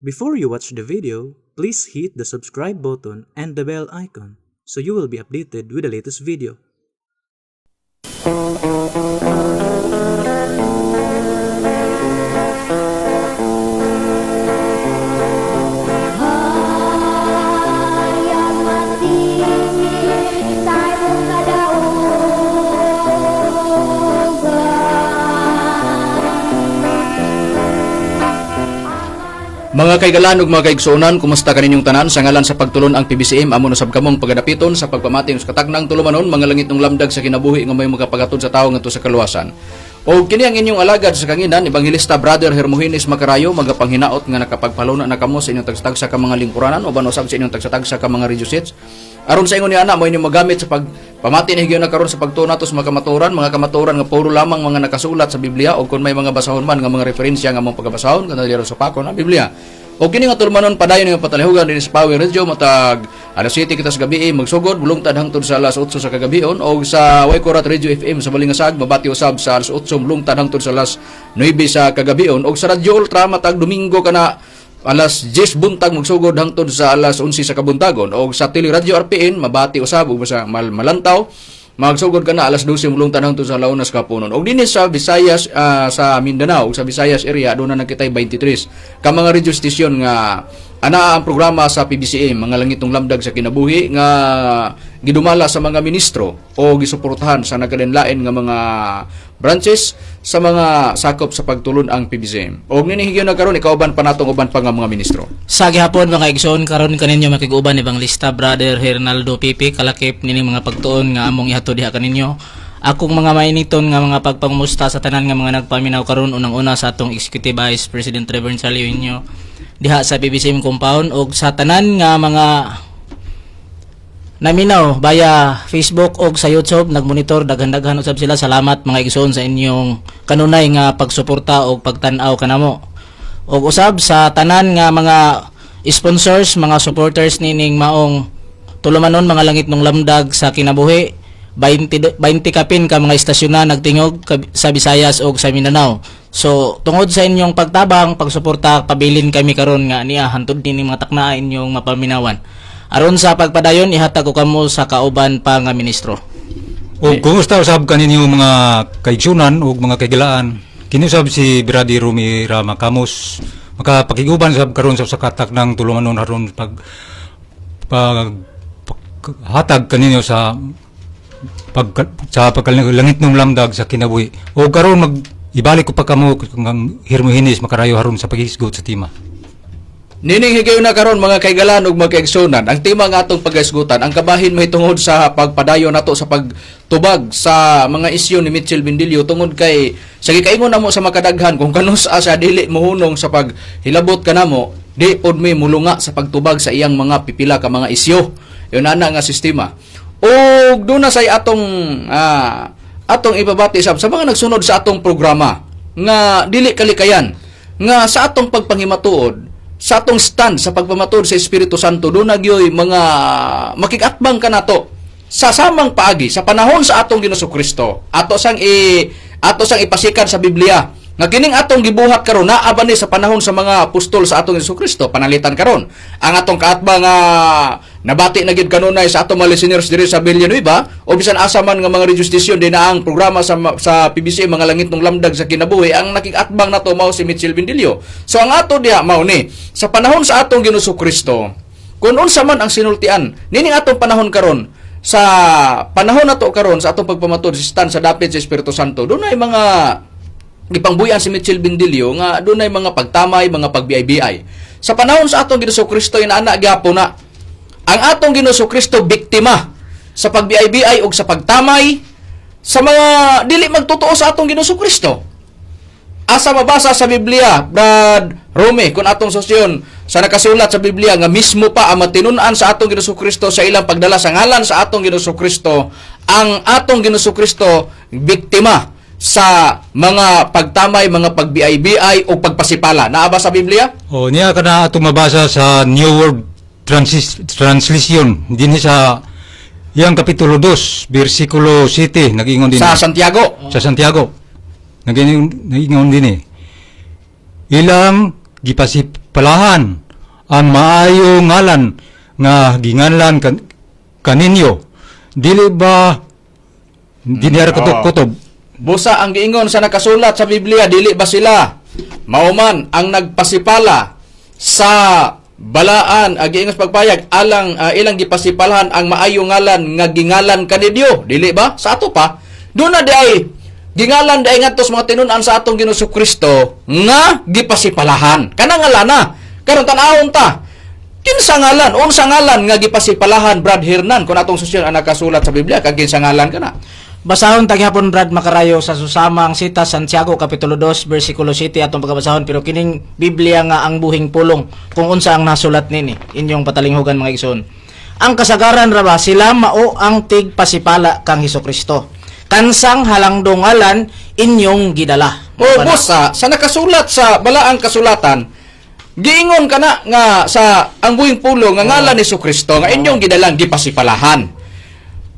Before you watch the video, please hit the subscribe button and the bell icon so you will be updated with the latest video. Hayag matingin sa imong kadaugan. Mga kaigalan ug mga kaigsuonan, kumusta kaninyong tanan? Sa ngalan sa pagtulon ang PBCM, amo na sab kamong pagadapiton sa pagpamati sa katagnang tulumanon, mga langit ng lamdag sa kinabuhi nga may makapagatod sa tawo ngadto sa kaluwasan. O kini ang inyong alagad sa kanginan, Ebanghelista Brother Hermogenes Macarayo, magapanghinaot nga nakapagpaluna na kamo sa inyong tagsa-tagsa ka mga lingkuranan o usab sa inyong tagsa-tagsa ka mga radio sets. Aron sa ingon ni ana mo inyong magamit sa pagpamati ni higayon na karon sa pagtuo nato sa mga kamatuoran nga puro lamang mga nakasulat sa Biblia o kung may mga basahon man nga mga referensya nga mong pagabasahon kanang diri sa pakon ang Biblia. O kini nga tulumanon padayon nga patalihugan dinhi sa Power Radio matag alas 7 kita sa gabi magsugod bulungtad hangtod sa alas 8 sa kagabion, og sa Waikorat Radio FM sa Balingasag mabati usab sa alas 8 bulungtad hangtod sa alas 9 sa kagabion, og sa Radyo Ultra matag Domingo kana alas 10 buntag magsugod hangtod sa alas 11 sa kabuntagon, og sa Teleradyo RPN mabati usab ug sa Malantaw magsugod ka na alas 12 mulungtad hangtod sa alauna sa kapunon. Og dinhi sa Visayas, sa Mindanao ug sa Visayas area, doon na nakitay 23 ka mga radio station nga ana ang programa sa PBCM, mga langitong lamdag sa kinabuhi nga gidumala sa mga ministro o gisuportahan sa nagkalain-lain nga mga branches sa mga sakop sa pagtulon ang PBCM. Og nini higayon na karon ikauban pa natong uban pa nga mga ministro. Sa gihapon, mga igsoon, karon kaninyo makig-uban Ebanglista Brother Hernaldo Pipi kalakip nining mga pagtuon nga among ihatod diha kaninyo. Akong mga mainiton nga mga pagpangumusta sa tanan nga mga nagpaminaw karon, unang-una sa atong Executive Vice President Reverend Charlie Inyo diha sa PBCM compound og sa tanan nga mga naminaw via Facebook og sa YouTube, nagmonitor, daghan-daghan usab sila. Salamat, mga igsoon, sa inyong kanunay nga pagsuporta og pagtan-aw kanamo. Og usab sa tanan nga mga sponsors, mga supporters nining maong tulumanon, mga langit ng lamdag sa kinabuhi. 20 20 kapin ka mga istasyon na nagtingog sa Visayas og sa Mindanao. So tungod sa inyong pagtabang, pagsuporta, pabilin kami karon nga niya hantod nining mga takna inyong mapaminawan. Aron sa pagpadayon, ihatag ko kamo sa kauban pa nga ministro. O kumusta usab kaninyo, mga kaigsunan ug mga kaigalaan? Kini usab si Brady Rumi Rama Camus makapakiguban sab karon sa katak ng tulumanon aron pag hatag kaninyo sa pag sa pagkalangit ng lamdag sa kinabuhi. O karon mag ibalik ko pa kamo kang Hermogenes Makarayo haron sa paghisgot sa tema. Nining higayon na karon, mga kaigalan ug mga kaigsunan, ang tema nga atong paghisgutan, ang kabahin mahitungod sa pagpadayon nato sa pagtubag sa mga isyu ni Mitchell Bendillo, tungod kay sa gikaingon namo sa makadaghan, kung kanus sa dili mohunong sa paghilabot kanamo, di pod mi mulunga sa pagtubag sa iyang mga pipila ka mga isyu. Yun ana nga sistema. Ug doon na say atong atong ipabati sab sa mga nagsunod sa atong programa nga dili kalikayan nga sa atong pagpangimatuod, sa atong stand sa pagpamatuod sa Espiritu Santo, doon na gyoy mga makikatbang kanato sa samang paagi sa panahon sa atong Ginoong Kristo. Ato sang ipasikan sa Biblia nga kining atong gibuhat karon naa ba ni sa panahon sa mga apostol sa atong Hesus Kristo. Panalitan karon ang atong kaatbang nga nabati na gid kanunay sa atong mga listeners diri sa Villanueva o bisan asa man nga mga radio station din na ang programa sa PBC, mga langit ng lamdag sa kinabuhi, ang nakikatbang nato mao si Mitchell Bendillo. So ang ato diha mao ni sa panahon sa atong Ginoong Kristo, kung unsa man ang sinultian nining atong panahon karon, sa panahon nato karon sa atong pagpamatud sa stand sa dapit sa Espiritu Santo, dunay mga gipangbuyan si Mitchell Bendillo nga dunay mga pagtamay, mga pagbiay-biay. Sa panahon sa atong Ginoong Kristo, inaana gyapon na ang atong Ginoong Kristo biktima sa pagbiay-biay ug sa pagtamay sa mga dili magtotoo sa atong Ginoong Kristo. Asa mabasa sa Biblia, Brad Rome, kung atong sosyon sa nakasulat sa Biblia nga mismo pa ang matinun-an sa atong Ginoong Kristo sa ilang pagdala sa ngalan sa atong Ginoong Kristo, ang atong Ginoong Kristo biktima sa mga pagtamay, mga pagbiay-biay o pagpasipala? Naa ba sa Biblia? O niya kana atong mabasa sa New World Translation dinhi sa iyang kapitulo 2 bersikulo 7, nagingon din Sa Santiago. Sa Santiago. Nagingon din eh. Ilang gipasipalahan ang maayo ngalan nga ginganlan kaninyo? Dili ba dinihar Oo. kutob? Busa ang giingon sa nakasulat sa Biblia, dili ba sila mauman ang nagpasipala sa balaan ang giingon sa pagpayag alang ilang gipasipalahan ang maayo ngalan nga gingalan kanidyo, dili ba? Sa ato pa doon na di ay gingalan di ay ngadto sa mga tinun-an sa atong Ginoong Kristo nga gipasipalahan kanang ngalana. Karon tan-awon ta kinsa ngalan, unsa ngalan nga gipasipalahan, Brad Hernan, kung atong susyon ang nakasulat sa Biblia kag kinsa ngalan kana? Basahon taghapon, Brad Makarayo, sa susamang sita Santiago kapitulo 2 bersikulo 7 atong pagkabasahon, pero kining Biblia nga ang buhing pulong kung unsa ang nasulat nini inyong patalinghugan, mga igsoon. Ang kasagaran ra ba sila mao ang tigpasipala kang Hesukristo. Kansang halangdongalan inyong gidala. O busa sa nakasulat sa balaang kasulatan, giingon kana nga sa ang buhing pulo nga ngalan ni Kristo nga inyong gidalang gipasipalahan.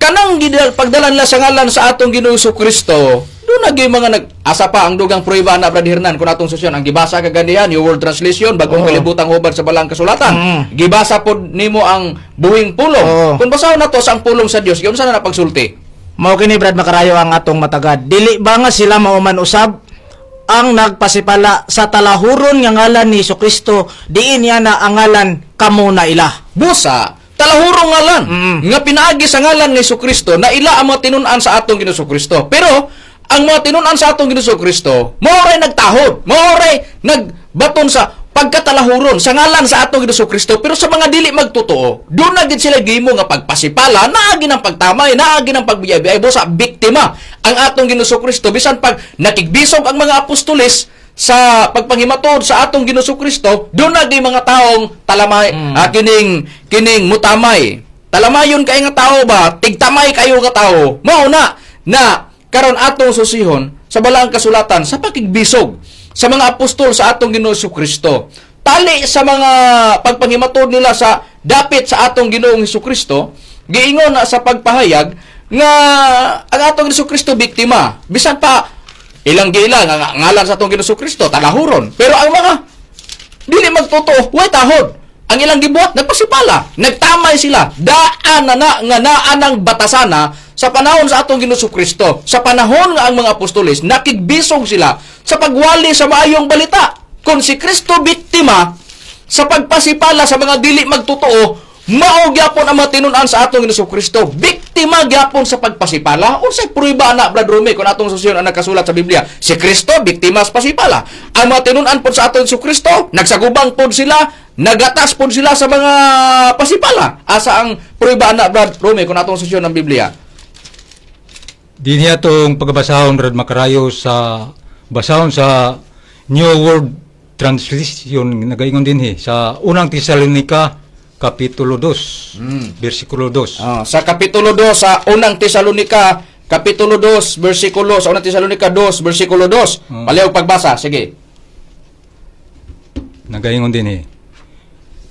Kanang gidal pagdala nila sa ngalan sa atong Ginoong Kristo, doon na gyud mga nag asa pa ang dugang prueba na, Brad Hernan, kung atong susyon ang gibasa kaganihan New World Translation, Bagong Kalibutang hubad sa balaang kasulatan. Gibasa pod nimo ang buhing pulong. Kung basahon nato sa ang pulong sa Dios, giunsa na na pagsulti? Mao kini, Brad Makarayo, ang atong matagad. Dili ba nga sila mauman usab ang nagpasipala sa talahuron nga ngalan ni Kristo, diin niya na ang ngalan kamo na ila? Busa, talahurong ngalan nga pinaagi sa ngalan ni Kristo na ila ang mga tinun-an sa atong Ginoong Kristo. Pero ang mga tinun-an sa atong Ginoong Kristo, mao ray nagtahod, mao ray nagbaton sa pagkatalahuron sa ngalan sa atong Ginoong Kristo. Pero sa mga dili magtotoo, doon na gid sila gihimo nga pagpasipala, naagi ng pagtamay, naagi ng pagbiyay-biyay. Busa biktima ang atong Ginoong Kristo bisan pag nakigbisog ang mga apostoles sa pagpanghimatod sa atong Ginoong Kristo, doon na gyud mga taong talamay, kining kining mutamay. Talamayon kay nga tao ba, tigtamay kayo nga tao. Mao na na karon atong susihon sa balaang kasulatan sa pakigbisog sa mga apostol sa atong Ginoong Kristo. Tali sa mga pagpanghimatod nila sa dapit sa atong Ginoong Kristo, giingon na sa pagpahayag nga ang atong Ginoong Kristo biktima. Bisan pa ilang gilang ang ngalan sa atong Ginoong Kristo talahuron. Pero ang mga dili magtotoo, way tahod. Ang ilang gibuhat, nagpasipala, nagtamay sila. Daan na na nga naa ng batasana sa panahon sa atong Ginoong Kristo. Sa panahon nga ang mga apostoles, nakigbisog sila sa pagwali sa maayong balita. Kung si Kristo biktima sa pagpasipala sa mga dili magtotoo, mao gyapon ang mga tinun-an sa atong Ginoong Kristo. Biktima gyapon sa pagpasipala. Unsay prueba na, Brad Rome, kung atong susyon ang nakasulat sa Biblia? Si Kristo biktima sa pasipala. Ang mga tinun-an pod sa atong Ginoong Kristo, nagsagubang pod sila, nagatas pod sila sa mga pasipala. Asa ang prueba na, Brad Rome, kung atong susyon ang Biblia? Dinhi atong pagkabasahon, Brad Makarayo, sa basahon sa New World Translation, nagaingon dinhi sa Unang Tesalonika kapitulo 2 bersikulo 2. Sa kapitulo 2 sa Unang Tesalonika, kapitulo 2 bersikulo, sa Unang Tesalonika 2 bersikulo 2. Palihog pagbasa, sige. Nagaingon dinhi.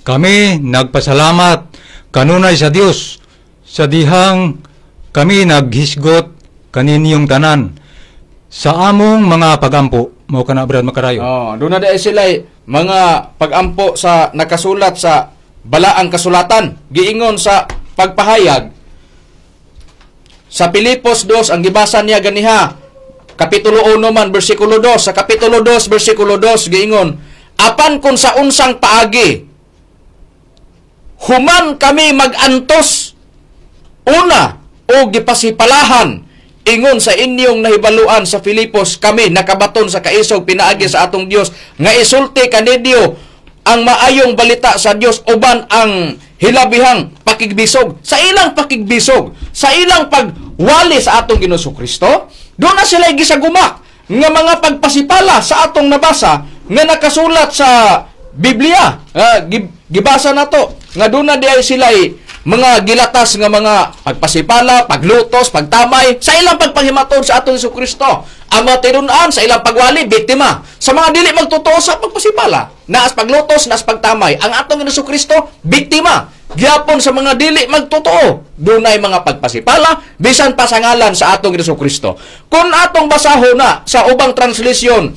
Kami nagpasalamat kanunay sa Dios sa dihang kami naghisgot kaninyong tanan sa among mga pagampo. Mao kana, Brad Makarayo. Oh, doon na dahil sila mga pagampo sa nakasulat sa balaang kasulatan. Giingon sa pagpahayag sa Pilipos 2 ang gibasa niya ganiha. Kapitulo 1 man bersikulo 2, sa kapitulo 2 bersikulo 2 giingon, apan kung sa unsang paagi human kami magantos una o gipasipalahan, ingon sa inyong nahibaluan sa Filipos, kami nakabaton sa kaisog pinaagi sa atong Dios nga isulti kaninyo ang maayong balita sa Dios uban ang hilabihang pakigbisog. Sa ilang pakigbisog, sa ilang pagwali sa atong Ginoong Kristo, doon na sila gisagumak nga mga pagpasipala sa atong nabasa nga nakasulat sa Biblia. Gibasa na to nga doon na diay sila mga gilatas nga mga pagpasipala, paglutos, pagtamay sa ilang pagpanghimatod sa atong Kristo. Ang mga tinun-an sa ilang pagwali, biktima. Sa mga dili magtotoo sa pagpasipala, naas paglutos, naas pagtamay. Ang atong Ginoong Kristo, biktima. Gyapon sa mga dili magtotoo, dunay mga pagpasipala, bisan pa sa ngalan sa atong Ginoong Kristo. Kung atong basahon na sa ubang translation,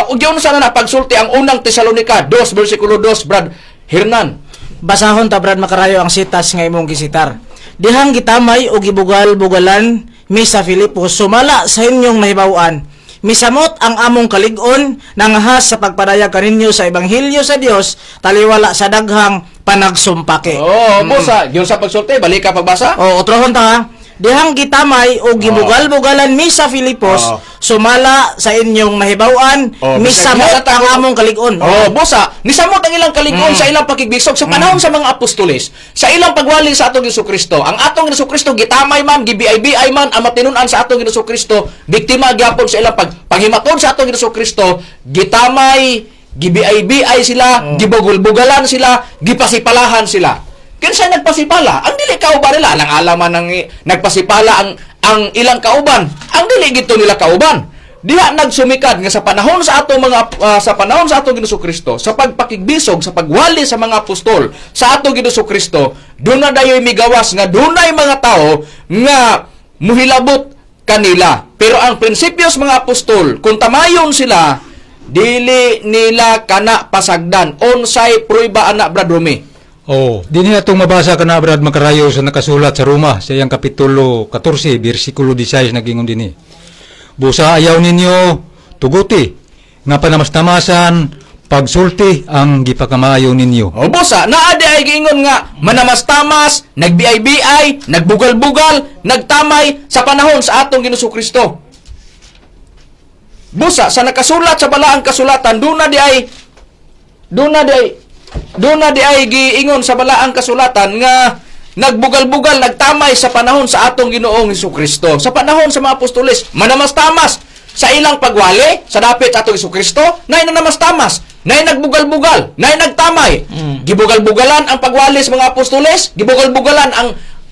Ug yun sana na pagsulti ang unang Tesalonika 2 bersikulo 2, Brad Hernan. Basahon ta, Brad Makarayo, ang sitas nga imong gisitar. Dihang gitamay o gibugal-bugalan mi sa Filipos sumala sa inyong nahibaw-an. Misamot ang among kalig-on nangahas sa pagpadayag kaninyo sa ebanghelyo sa Dios taliwala sa daghang panagsumpake. Oh, busa, yun sa pagsulti, balik ka pagbasa. O otrohon ta ha. Dihang gitamay o gibugal-bugalan mi sa Filipos sumala sa inyong nahibaw-an, Oh, bisag misamot halata ang ko- among kalig-on. Oh, busa, nisamot ang ilang kalig-on sa ilang pakigbisog sa panahon sa mga apostoles, sa ilang pagwali sa atong Hesus Kristo. Ang atong Hesus Kristo gitamay man, gibiay-biay man ang matinun-an sa atong Hesus Kristo, biktima gyapon sa ilang paghimaton sa atong Hesus Kristo, gitamay, gibiay-biay sila, gibugol-bugalan sila, gipasipalahan sila. Kinsa nagpasipala? Ang dili kauban nila, alang alaman ang nagpasipala ang ilang kauban. Ang dili gito nila kauban. Diha nagsumikad nga sa panahon sa atong mga sa panahon sa atong Ginoong Kristo, sa pagpakigbisog, sa pagwali sa mga apostol sa atong Ginoong Kristo, duna dayoy migawas nga dunay mga tao nga muhilabot kanila. Pero ang prinsipyo sa mga apostol, kung tamayon sila, dili nila kana pasagdan. Unsay prueba ana, Brad Rumi? Oh, dinhi atong mabasa kana, Brad Makarayo, sa nakasulat sa Roma sa iyang kapitulo 14 bersikulo 16, nagingon dinhi. Busa ayaw ninyo tuguti nga panamas-tamasan pagsulti ang gipakamaayo ninyo. O busa, naa di ay giingon nga manamastamas, nagbiay-biay, nagbugal-bugal, nagtamay sa panahon sa atong Ginoong Kristo. Busa, sa nakasulat sa balaang kasulatan, duna di ay giingon sa balaang kasulatan nga nagbugal-bugal, nagtamay sa panahon sa atong Ginoong Hesus Kristo. Sa panahon sa mga apostoles, manamastamas sa ilang pagwali sa dapit sa atong Hesus Kristo, nay nanamastamas, nay nagbugal-bugal, nay nagtamay. Gibugal-bugalan ang pagwali sa mga apostoles, gibugal-bugalan ang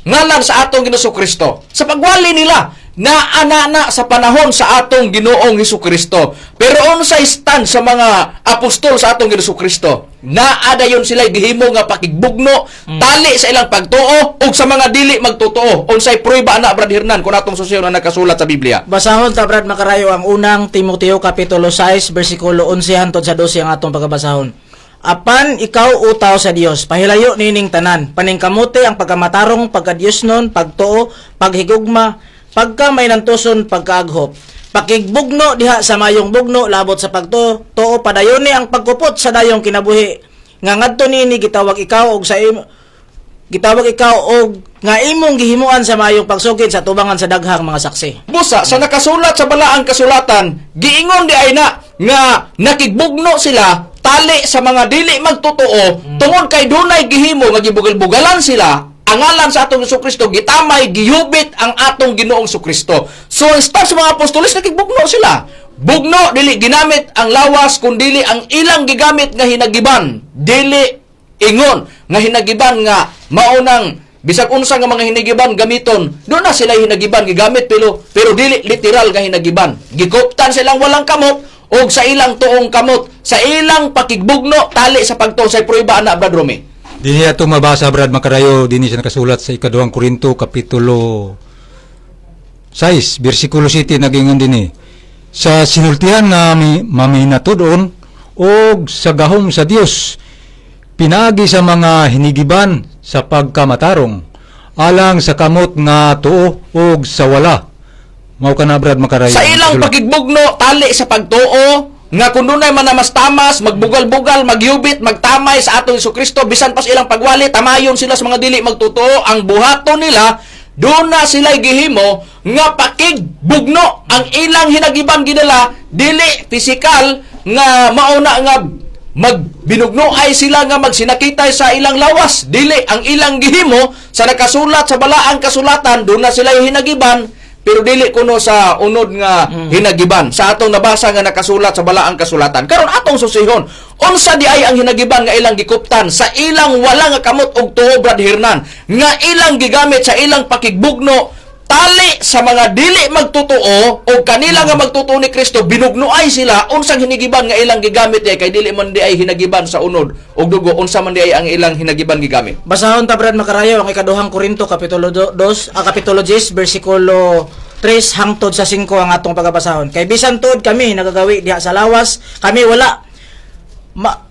ngalan sa atong Ginoong Kristo. Sa pagwali nila, naanana sa panahon sa atong Ginoong Hesus Kristo. Pero unsay stand sa mga apostol sa atong Ginoong Kristo? Naa dayon sila gihimo nga pakigbugno, tali sa ilang pagtuo ug sa mga dili magtotoo. Unsay prueba ana, Brad Hernan, kung atong susyon na nakasulat sa Biblia? Basahon ta, Brad Makarayo, ang unang Timoteo kapitulo 6 bersikulo 11 hantod sa 12 ang atong pagabasahon. Apan ikaw, o tao sa Dios, pahilayo nining tanan, paningkamote ang pagkamatarong, pagkadiyosnon, pagtuo, paghigugma, pagka may nantuson, pagkaaghop. Pakigbugno diha sa mayong bugno labot sa pagtuo, tuo padayoni ang pagkupot sa dayong kinabuhi. Nga ngadto niini gitawag ikaw og sa gitawag ikaw og nga imong gihimuan sa mayong pagsugid sa tubangan sa daghang mga saksi. Busa, sa nakasulat sa balaang kasulatan, giingon di ay na nga nakigbugno sila tali sa mga dili magtotoo tungod kay dunay gihimo nga gibugal-bugalan sila ang ngalan sa atong Hesus Kristo, gitamay, giyubit ang atong Ginoong Kristo. So ang start sa mga apostoles, nakigbugno sila. Bugno dili ginamit ang lawas kun dili ang ilang gigamit nga hinagiban. Dili ingon nga hinagiban nga maunang bisag unsa nga mga hinagiban gamiton, doon na sila hinagiban gigamit, pero dili literal nga hinagiban. Gikuptan silang walang kamot og sa ilang tuong kamot sa ilang pakigbugno tali sa pagtuo sa prueba ana, Brad Romy. Dinhi atong mabasa, Brad Makarayo, dinhi sa nakasulat sa ikaduhang Korinto kapitulo 6 bersikulo 7, nagingon dinhi. Sa sinultihan nga maminatud-on og sa gahom sa Dios pinaagi sa mga hinigiban sa pagkamatarong alang sa kamot nga tuo og sa wala. Mao kana, Brad Makarayo. Sa ilang Sulat. pakigbugno tali sa pagtuo nga kung dunay manamastamas, magbugal-bugal, magyubit, magtamay sa atong Hesus Kristo, bisan pa sa ilang pagwali, tamayon sila sa mga dili magtotoo, ang buhaton nila, doon na sila gihimo nga pakigbugno. Ang ilang hinagiban gidala dili pisikal nga mauna nga magbinugno ay sila nga magsinakitay sa ilang lawas. Dili, ang ilang gihimo sa nakasulat sa balaang kasulatan, doon na sila hinagiban, pero dili kuno sa unod nga hinagiban sa atong nabasa nga nakasulat sa balaang kasulatan. Karon atong susihon unsa di ay ang hinagiban nga ilang gikuptan sa ilang wala nga kamot og tuo, Brad Hernan, nga ilang gigamit sa ilang pakigbugno tali sa mga dili magtotoo o kanila nga magtotoo ni Kristo, binugnoay sila. Unsang hinigiban nga ilang gigamit di ay kay dili man di ay hinagiban sa unod og dugo? Unsa man di ay ang ilang hinagiban gigamit? Basahon ta, Brad Makarayo, ang ikaduhang Korinto kapitulo 2, kapitulo 10 bersikulo 3 hangtod sa 5 ang atong pagabasahon. Kay bisan tuod kami nagagawi diha sa lawas, kami wala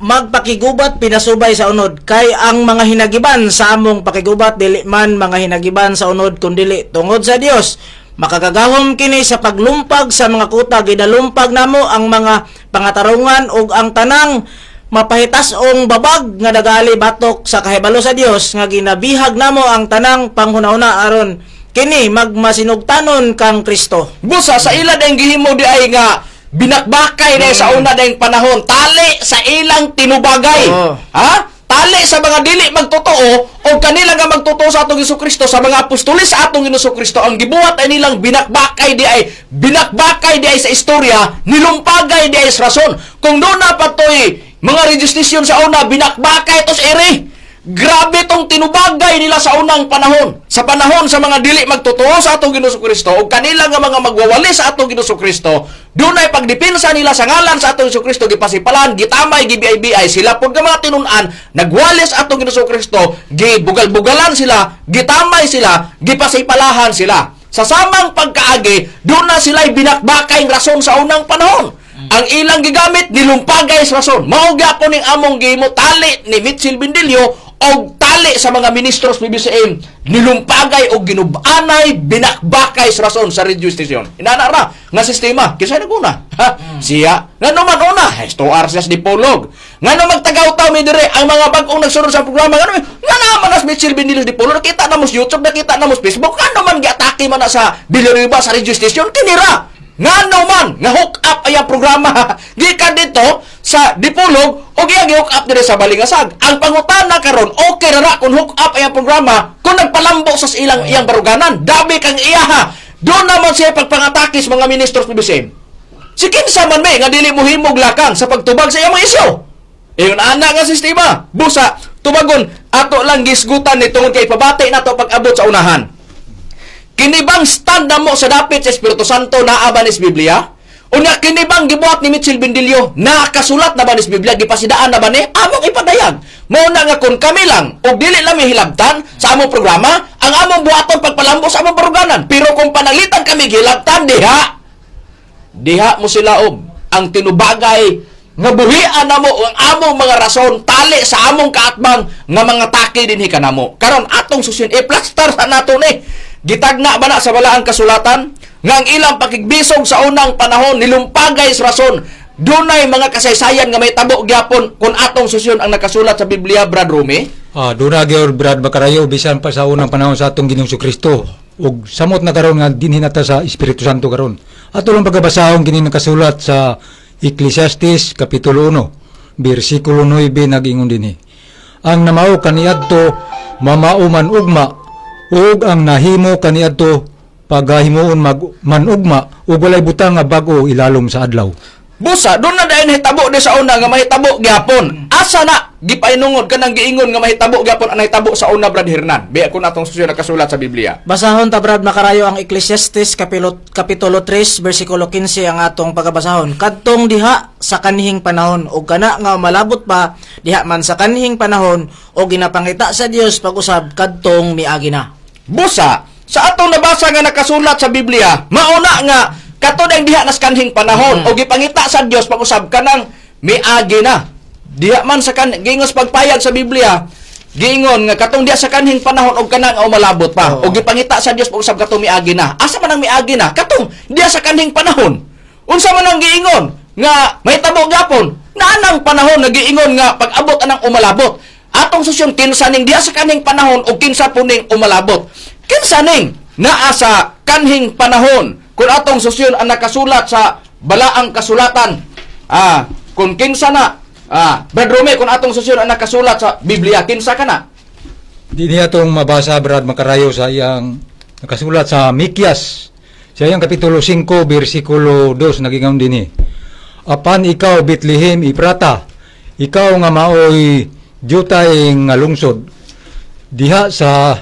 magpakigubat pinasubay sa unod, kay ang mga hinagiban sa among pakigubat dili man mga hinagiban sa unod, kundili tungod sa Dios makagagahom kini sa paglumpag sa mga kuta. Ginalumpag namo ang mga pangatarungan ug ang tanang mapahitas-ong babag nga nagali batok sa kahibalo sa Dios, nga ginabihag namo ang tanang panghunahuna aron kini magmasinugtanon kang Kristo. Busa sa ila dayong gihimo di ay nga binakbakay na sa una dayong panahon, tali sa ilang tinubagay. Ha? Tali sa mga dili magtotoo o kanila nga magtotoo sa atong Hesus Kristo, sa mga apostoles sa atong Hesus Kristo, ang gibuhat ay nilang binakbakay di ay, binakbakay di ay sa istorya, nilumpagay di ay sa rason. Kung doon na patoy mga registration sa una, binakbakay tos ere. Grabe tong tinubagay nila sa unang panahon. Sa panahon sa mga dili magtotoo sa atong Ginoong Kristo o kanila nga mga magwawali sa atong Ginoong Kristo, dunay pagdepensa nila sa ngalan sa atong Hesus Kristo, gipasipalan, gitamay, gibiay-biay sila pud nga mga tinun-an nagwali sa atong Ginoong Kristo, gibugal-bugalan sila, gitamay sila, gipasipalahan sila. Sa samang pagkaagi, doon na sila'y binakbakay rason sa unang panahon. Ang ilang gigamit, nilumpagay sa rason. Mao gyapon ning among gihimo, tali ni Mitchell Bindilio og tali sa mga ministros PBCM, nilumpagay og ginubanay, binakbakay sa rason sa radio station. Inana ra nga sistema. Kinsa naguna? Ha? Siya. Ngano man una? Hesto Arces di Polog. Ngano magtagaw-taw mi dire ang mga bag-ong nagsunod sa programa? Ngano nga naman as Mitchell Bindilio di Polog, nakita na mo sa YouTube, nakita na mo sa Facebook. Ngano man giatake man na sa Villanueva sa radio station kinira? Ngano man nga hook up ay ang programa gikan dito sa Dipolog o giya gi-hook up dire sa Balingasag. Ang pangutana karon, okay ra na kung hook up ay ang programa kung nagpalambo sa ilang iyang baruganan. Dabi kang iyaha. Doon naman siya pagpangatake sa mga ministros PBCM. Si kinsa man may nga dili mo himog lakang sa pagtubag sa iyang mga isyu. Iyon ana nga sistema. Busa, tubagon ato lang gisgutan ni tungod kay pabati nato pag-abot sa unahan. Kini bang stand na mo sa dapit sa Espiritu Santo naa ba ni sa Biblia? Unya kini bang gibuhat ni Mitchell Bindilio nakasulat na ba ni sa Biblia, gipasidaan na ba ni? Among ipadayag. Mao na nga kung kami lang og dili lang mi hilabtan sa among programa, ang among buhaton pagpalambo sa among baruganan. Pero kung pananglitan kami gihilabtan diha, diha mo sila ang tinubagay nga buhian namo ang among mga rason tali sa among kaatbang nga mga taki dinhi kanamo. Karon atong susin i-plaster sa nato ni. Gitagna ba na sa balaang kasulatan nga ang ilang pakigbisog sa unang panahon nilumpagay sa rason? Dunay mga kasaysayan nga may tabo gyapon kung atong susyon ang nakasulat sa Biblia, Brad Rumi? Ah, doon na gyud, Brad Bakarayo, bisan pa sa unang panahon sa atong Ginoong Kristo ug samot na karon nga dinhi na ta sa Espiritu Santo karon. Ato lang pagabasahon kini nakasulat sa Ecclesiastes kapitulo 1 bersikulo 9, nag-ingon dinhi. Ang namao kaniadto mamao man ugma, ug ang nahimo kaniadto pagahimuon mag man ugma, ug walay butang nga bag-o ilalom sa adlaw. Busa, doon na dahil nahitabo di sa una nga mahitabo gyapon. Asa na gipainungod kanang giingon nga mahitabo gyapon ang nahitabo sa una, Brad Hernan? Biya ko natong susyon nakasulat sa Biblia. Basahon ta, Brad Makarayo, ang Ecclesiastes kapitulo 3 bersikulo 15 ang atong pagabasahon. Kadtong diha sa kanhing panahon ug kana nga malabot pa diha man sa kanhing panahon o ginapangita sa Dios pag-usab kadtong miagi na. Busa, sa atong nabasa nga nakasulat sa Biblia, mauna nga katong diha nas kanhing panahon o gipangita sa Dios pag-usab kanang miagi na. Diha man sa kan giingos pagpayag sa Biblia, giingon nga katong diha sa kanhing panahon og kanang o malabot pa o gipangita sa Dios pag-usab katong miagi na. Asa man ang miagi na? Katong diha sa kanhing panahon. Unsa man ang giingon nga mahitabo gyapon? Naanang panahon nga giingon nga pag-abot anang umalabot. Atong susyon kinsa ning diha sa kanhing panahon o kinsa puning umalabot. Kinsa ning naa sa kanhing panahon kung atong susyon ang nakasulat sa balaang kasulatan? Ah, kung kinsa na, Brad Rome, kung atong susyon ang nakasulat sa Biblia, kinsa ka na? Di niya itong mabasa, Brad Makarayo, sa iyang nakasulat sa Mikyas. Sa iyang kapitulo 5, bersikulo 2, nagingaw din eh. Apan ikaw, Bethlehem, Iprata, ikaw nga maoy jutay nga lungsod. Diha sa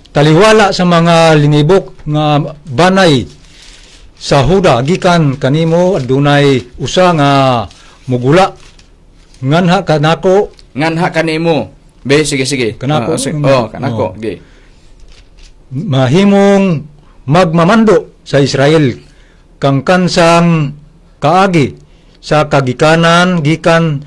taliwala sa mga linibok nga banay sa Huda, gikan kanimo adunay usa nga mugula. Nganha kanako. Nganha kanimo. Be, sige, sige. Kanako. Ah, sige. Oh, kanako. Oh. Ge. Mahimong magmamando. sa Israel kang kansang kaagi sa kagikanan gikan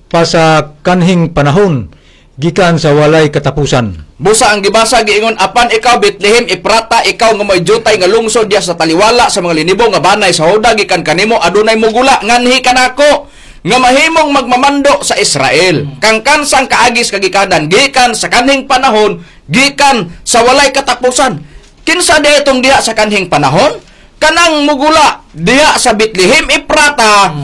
pa sa kanhing panahon, gikan sa walay katapusan. Busa ang gibasa giingon, "Apan ikaw, Bethlehem Eprata, ikaw nga may jutay nga lungsod diya sa taliwala sa mga linibo nga banay sa Huda, gikan kanimo adunay mugula nganhi kanako nga mahimong magmamando sa Israel." Kang kansang kaagis kagikanan gikan sa kanhing panahon, gikan sa walay katapusan. Kinsa diha itong diha sa kanhing panahon? Kanang mugula diha sa Bethlehem Eprata,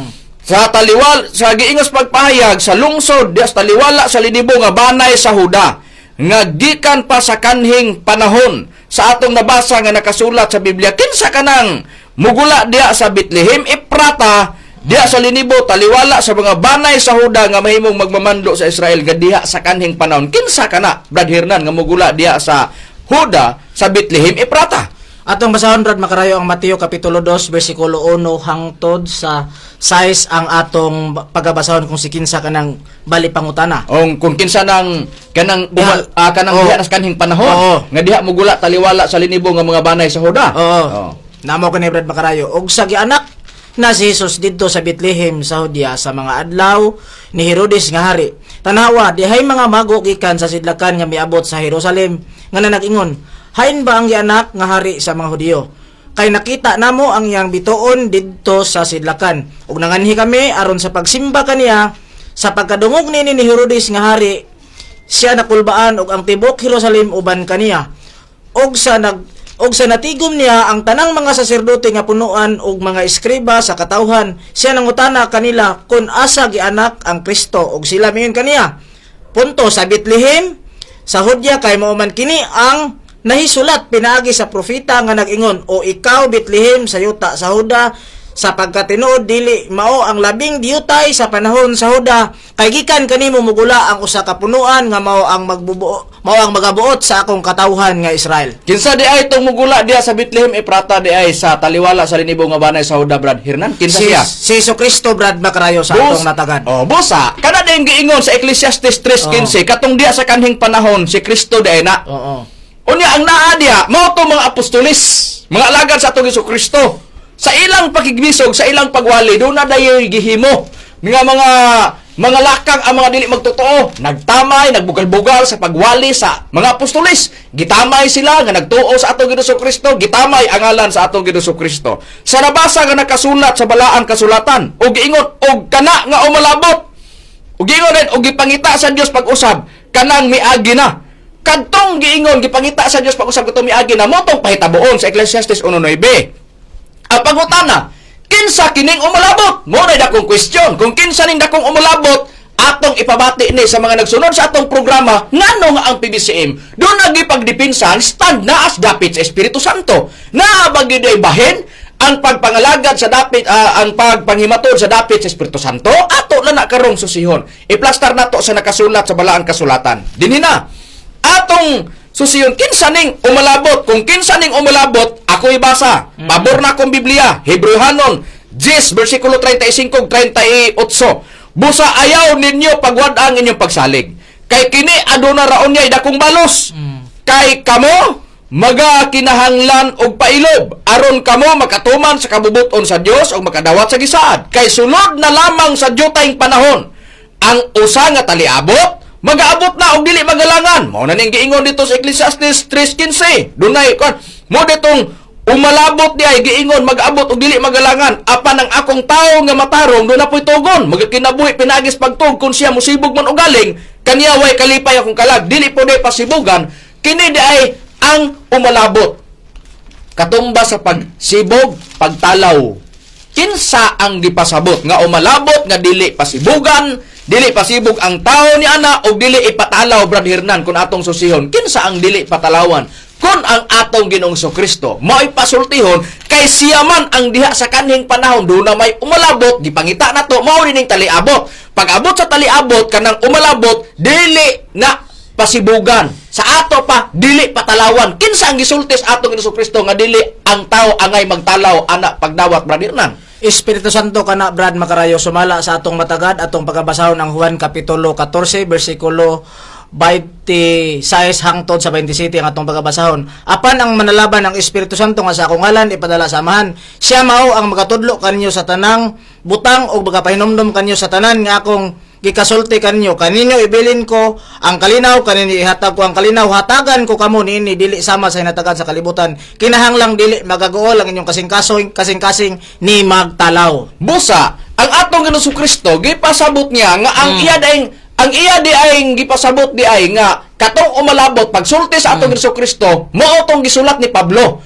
sa taliwal sa giingos pagpahayag sa lungsod diha sa taliwala sa linibo nga banay sa Huda, nga gikan pa sa kanhing panahon sa atong nabasa nga nakasulat sa Biblia. Kinsa kanang mugula diha sa Bethlehem Eprata, diha sa linibo taliwala sa mga banay sa Huda, nga mahimong magmamando sa Israel nga diha sa kanhing panahon? Kinsa kana, Brad Hernan, nga mugula diha sa Huda sa Bethlehem Eprata? Atong basahon, Brad Makarayo, ang Mateo kapitulo 2 bersikulo 1 hangtod sa 6 ang atong pagabasahon kung si kinsa kanang bali pangutana. Ong kung kinsa nang kanang kanang diha na sa kanhing panahon nga diha mugula taliwala sa linibo nga mga banay sa Huda. Oo. Namo kani, Brad Makarayo. Og sa gianak na si Jesus didto sa Bethlehem sa Judea sa mga adlaw ni Herodes nga hari. Tanawa, dihay mga mago gikan sa sidlakan nga miabot sa Jerusalem nga nag-ingon, "Hain ba ang gianak nga hari sa mga Hudiyo? Kay nakita namo ang iyang bituon didto sa sidlakan ug nanganhi kami aron sa pagsimba kaniya." Sa pagkadungog nini ni Herodes nga hari, siya nakulbaan ug ang tibuok Jerusalem uban kaniya. Og sa natigom niya ang tanang mga saserdote nga punuan og mga eskriba sa katawhan, siya nangutana kanila kung asa gianak ang Kristo, og sila miingon kaniya, "Punto sa Bethlehem sa Judea, kay mao man kini ang nahisulat pinaagi sa propeta nga nag-ingon, 'O ikaw, Bethlehem sa yuta sa Juda, sa pagkatinuod dili mao ang labing diyutay sa panahon sa Juda, kay gikan kanimo mugula ang usa ka punuan nga mao ang magabuot sa akong katawhan nga Israel.'" Kinsa di ay itong mugula diha sa Bethlehem Eprata di ay sa taliwala sa linibo nga banay sa Huda, Brad Hernan? Kinsa Si, siya? si Jesu Kristo, Brad Makarayo, sa atong natagan. Oh, busa, kana din giingon sa Ecclesiastes 3:15, katong diha sa kanhing panahon si Kristo di ay na. Unya ang naa diha mao to mga apostolis, mga alagad sa atong Hesus Kristo. Sa ilang pakigbisog, sa ilang pagwali, doon na dayoy gihimo nga mga lakang ang mga dili magtotoo, nagtamay, nagbugal-bugal sa pagwali sa mga apostolis. Gitamay sila nga nagtuo sa atong Ginoong Kristo, gitamay ang ngalan sa atong Ginoong Kristo. Sa nabasa nga nakasulat sa balaang kasulatan, ug giingon og kana nga umalabot, ug giingon rin, og gipangita sa Dios pag-usab kanang miagi na. Kadtong giingon gipangita sa Dios pag-usab katong miagi na, mao tong pahitabuon sa Ecclesiastes 1:9. Ang pangutana, kinsa kining umalabot? Mo na dakong question. Kung kinsa ning dakong umalabot, atong ipabati ni sa mga nagsunod sa atong programa ngano nga ang PBCM doon nagipagdipinsan stand na as dapit sa Espiritu Santo. Naa ba gyud ay bahin ang pagpangalagad sa dapit, ang pagpanghimatod sa dapit sa Espiritu Santo? Ato na na karong susihon. Iplastar nato sa nakasulat sa balaang kasulatan. Dinhi na atong susiyon kinsa ning umalabot. Kung kinsa ning umalabot, ako ibasa. Pabor na akong Biblia, Hebreohanon 10 versikulo 35 ug 38. "Busa ayaw ninyo pagwad ang inyong pagsalig, kay kini aduna raon niya dakong balos. Kay kamo magakinahanglan og pailob aron kamo makatuman sa kabubuton sa Dios ug makadawat sa gisaad. Kay sulod na lamang sa dyutayng panahon ang usa nga taliabot magaabot na og dili magalangan." Mao na ning giingon dito sa Ecclesiastes 3:15. Dunay kon mo ditong umalabot di ay giingon mag-abot og dili magalangan. "Apan ang akong tawo nga matarong doon na po'y tugon, magakinabuhi pinaagis pagtuog. Kung siya musibog man og galing kaniya, way kalipay akong kalag." Dili po di pasibugan. Kini di ay ang umalabot katumba sa pagsibog, pagtalaw. Kinsa ang gipasabot nga umalabot nga dili pasibugan, dili pasibog ang tao ni ana o dili ipatalaw, Brad Hernan, kung atong susihon? Kinsa ang dili patalawan? Kung ang atong Ginoong Kristo, mao'y pasultihon kay siya man ang diha sa kanhing panahon doon na may umalabot, gipangita na to, mao rin taliabot. Pag abot sa taliabot, kanang umalabot, dili na pasibugan. Sa ato pa, dili patalawan. Kinsa ang gisulti sa atong Ginoong Kristo nga dili ang tao angay magtalaw ana pagdawat, Brad Hernan? Espiritu Santo kana, Brad Makarayo, sumala sa atong matagad, atong pagabasahon ang Juan kapitulo 14 bersikulo 26 hangtod sa 27 ang atong pagabasahon. Apan ang manalaban ang Espiritu Santo nga sa akong ngalan ipadala sa Amahan. Siya mao ang magatudlo kaninyo sa tanang butang ug magapahinumdom kaninyo sa tanan nga akong gikasulti kaninyo. Kaninyo ibilin ko ang kalinaw, kaninyo ihatag ko ang kalinaw, hatagan ko kamo niini dili sama sa hinatagan sa kalibutan. Kinahanglang dili magaguol ang inyong kasing-kasing, kasing-kasing ni magtalaw. Busa, ang atong Ginoong Kristo gipasabot niya nga ang iya daing ang iya di ay gipasabot di ay nga katong umalabot pagsulti sa atong Ginoong Kristo mao tong gisulat ni Pablo.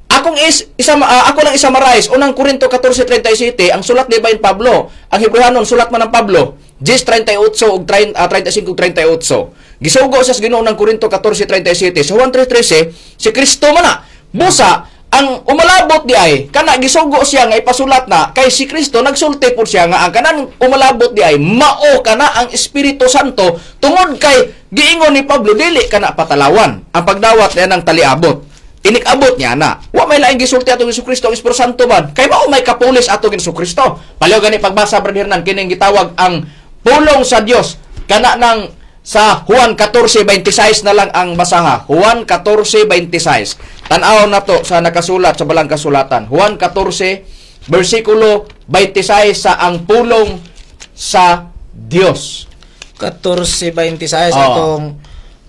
Akong is isa ako lang isa-summarize unang Korinto 14:37 ang sulat ni Bain Pablo. Ang Hebrehanon sulat man ng Pablo. 10:38 ug 30, 35 ug 38. Gisugo sa Ginoo ng Korinto 14:37 sa Juan 3:13 si Kristo man na. Busa ang umalabot di ay kana gisugo siya nga ipasulat na kay si Kristo nagsulti pud siya nga ang kanan umalabot di ay mao kana ang Espiritu Santo tungod kay giingon ni Pablo dili kana patalawan ang pagdawat niya ng taliabot, inikabot niya na wa may laing gisulti atong Hesus Kristo ang Espiritu Santo man kay mao may kapulis atong Hesus Kristo. Paliw gani pagbasa, Brother Hernan, kining gitawag ang pulong sa Dios kana nang sa Juan 14:26 na lang ang basaha. Juan 14:26. Tan-aw na to sa nakasulat sa balang kasulatan. Juan 14 bersikulo 26 sa ang pulong sa Dios. 14:26. Oo. Atong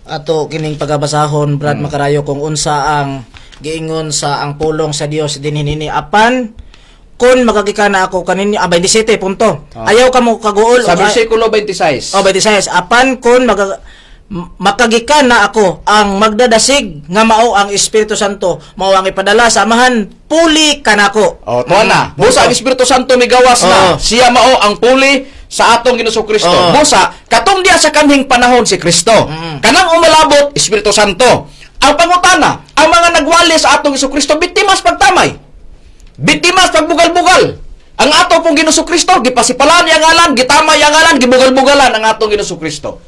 ato kining pagabasahon, Brad Makarayo, kung unsa ang giingon sa ang pulong sa Dios dinhi nini. Apan kun makagikana ako kaninyo, 27 punto. Ayaw kamo kaguol Sa og- bersikulo 26. Oh, 26. Apan kun makagikan na ako ang magdadasig nga mao ang Espiritu Santo, mao ang ipadala sa Amahan, puli kanako. Oh, tuwa na. Busa ang Espiritu Santo migawas na. Siya mao ang puli sa atong Ginoong Kristo. Busa katong diya sa kanhing panahon si Kristo. Kanang umalabot Espiritu Santo. Ang pangutana, ang mga nagwali sa atong Hesus Kristo biktimas pagtamay. Biktimas pagbugal-bugal. Ang ato pong Ginoong Kristo gipasipalan ang ngalan, gitamay ang ngalan, gibugal-bugalan ang atong Ginoong Kristo.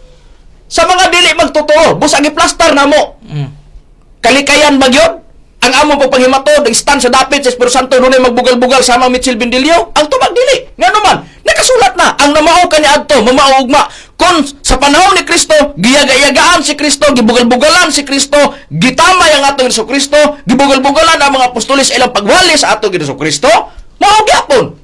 Sa mga dili magtotoo, busa giplastar namo. Kalikayan ba gyud? Ang among pagpanghimatod, ang stand sa dapit sa Espiritu Santo dunay magbugal-bugal sama Mitchell Bendilio? Ang tubag dili. Ngano man, nakasulat na ang namao kaniadto, mamao ugma. Kung sa panahon ni Kristo, giyaga-yagaan si Kristo, gibugal-bugalan si Kristo, gitamay ang atong Hesus Kristo, gibugal-bugalan ang mga apostoles sa ilang pagwali sa atong Hesus Kristo, mao gyapon.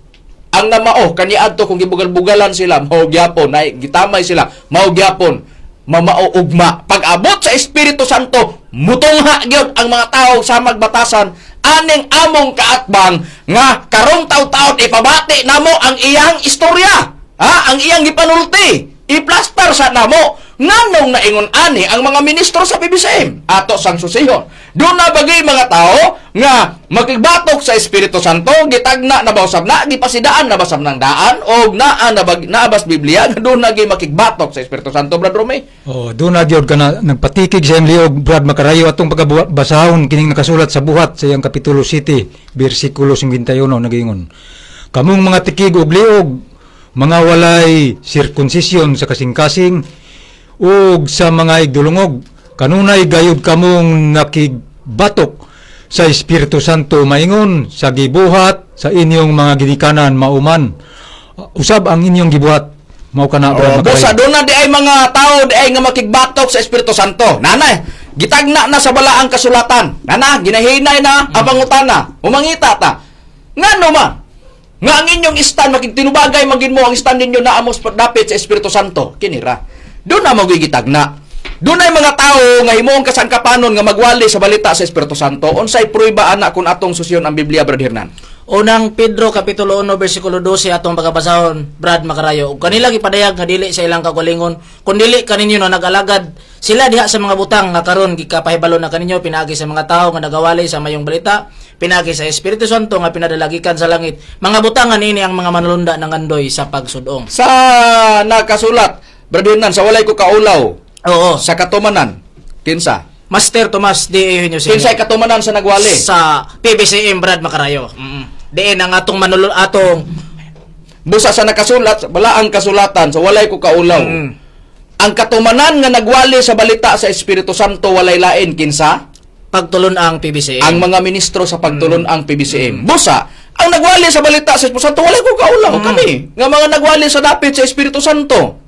Ang namao kaniadto kung gibugal-bugalan sila, mao gyapon, na gitamay sila, mao gyapon mamao ugma. Pag-abot sa Espiritu Santo, mutungha gyud ang mga tao sa magbatasan aning among kaatbang nga karong taw-taon ipabati namo ang iyang istorya. Ha? Ang iyang gipanulti. Iplastar sa namo nganong naingon ani ang mga ministro sa PBCM ato sang susihon. Doon na bagay mga tao nga makigbatok sa Espiritu Santo, gitagna na ba usab na, gipasidaan na basab ng daan og naa na bag, naabas Biblia nga doon na gyud makigbatok sa Espiritu Santo, Brad Rome. Oh, doon na gyud kana nagpatikig sa iyang liog, Brad Makarayo, atong pagabasahon kining nakasulat sa Buhat sa iyang kapitulo 7 bersikulo 51 nagingon. Kamong mga tikig og liog, mga walay sirkunsisyon sa kasing-kasing ug sa mga igdulungog, kanunay gayud kamong nakigbatok sa Espiritu Santo maingon sa gibuhat sa inyong mga ginikanan mauman. Usab ang inyong gibuhat mao kana, Brad Oh, busa Makarayo. doon na di ay mga tao di ay nga makigbatok sa Espiritu Santo. Nanay, gitagna na sa balaang kasulatan. Nana, ginahinay na ang pangutana. Umangita ta. Ngano man? Nga ang inyong stand makigtinubagay magin mo ang stand ninyo na amos dapit sa Espiritu Santo. Kinira. Doon na mo gitagna. Doon ay mga tao nga himuong kasangkapanon nga magwali sa balita sa Espiritu Santo. Unsay prueba ana kung atong susyon ang Biblia, Brad Hernan? Unang Pedro kapitulo 1 bersikulo 12 atong pagabasahon, Brad Makarayo. Ug kanila gipadayag nga dili sa ilang kaugalingon kun dili kaninyo na nag-alagad sila diha sa mga butang nga karon gikapahibalo na kaninyo pinaagi sa mga tawo nga nagawali sa mayong balita pinaagi sa Espiritu Santo nga pinadalagikan sa langit. Mga butang nga niini ang mga manulunda ng andoy sa pagsudong. Sa nakasulat, Brad Hernan, sa walay ko kaulaw, sa katumanan, kinsa? Master Tomas D. Eugenio Sr. Kinsay katumanan sa nagwali? Sa PBCM, Brad Makarayo. Diin ang atong manulun atong Busa sa nakasulat, sa balaang kasulatan, sa walay ko kaulaw. Ang katumanan nga nagwali sa balita sa Espiritu Santo walay lain kinsa? Pagtulon ang PBCM. Ang mga ministro sa pagtulon ang PBCM. Busa, ang nagwali sa balita sa Espiritu Santo walay ko kaulaw kami nga mga nagwali sa dapit sa Espiritu Santo.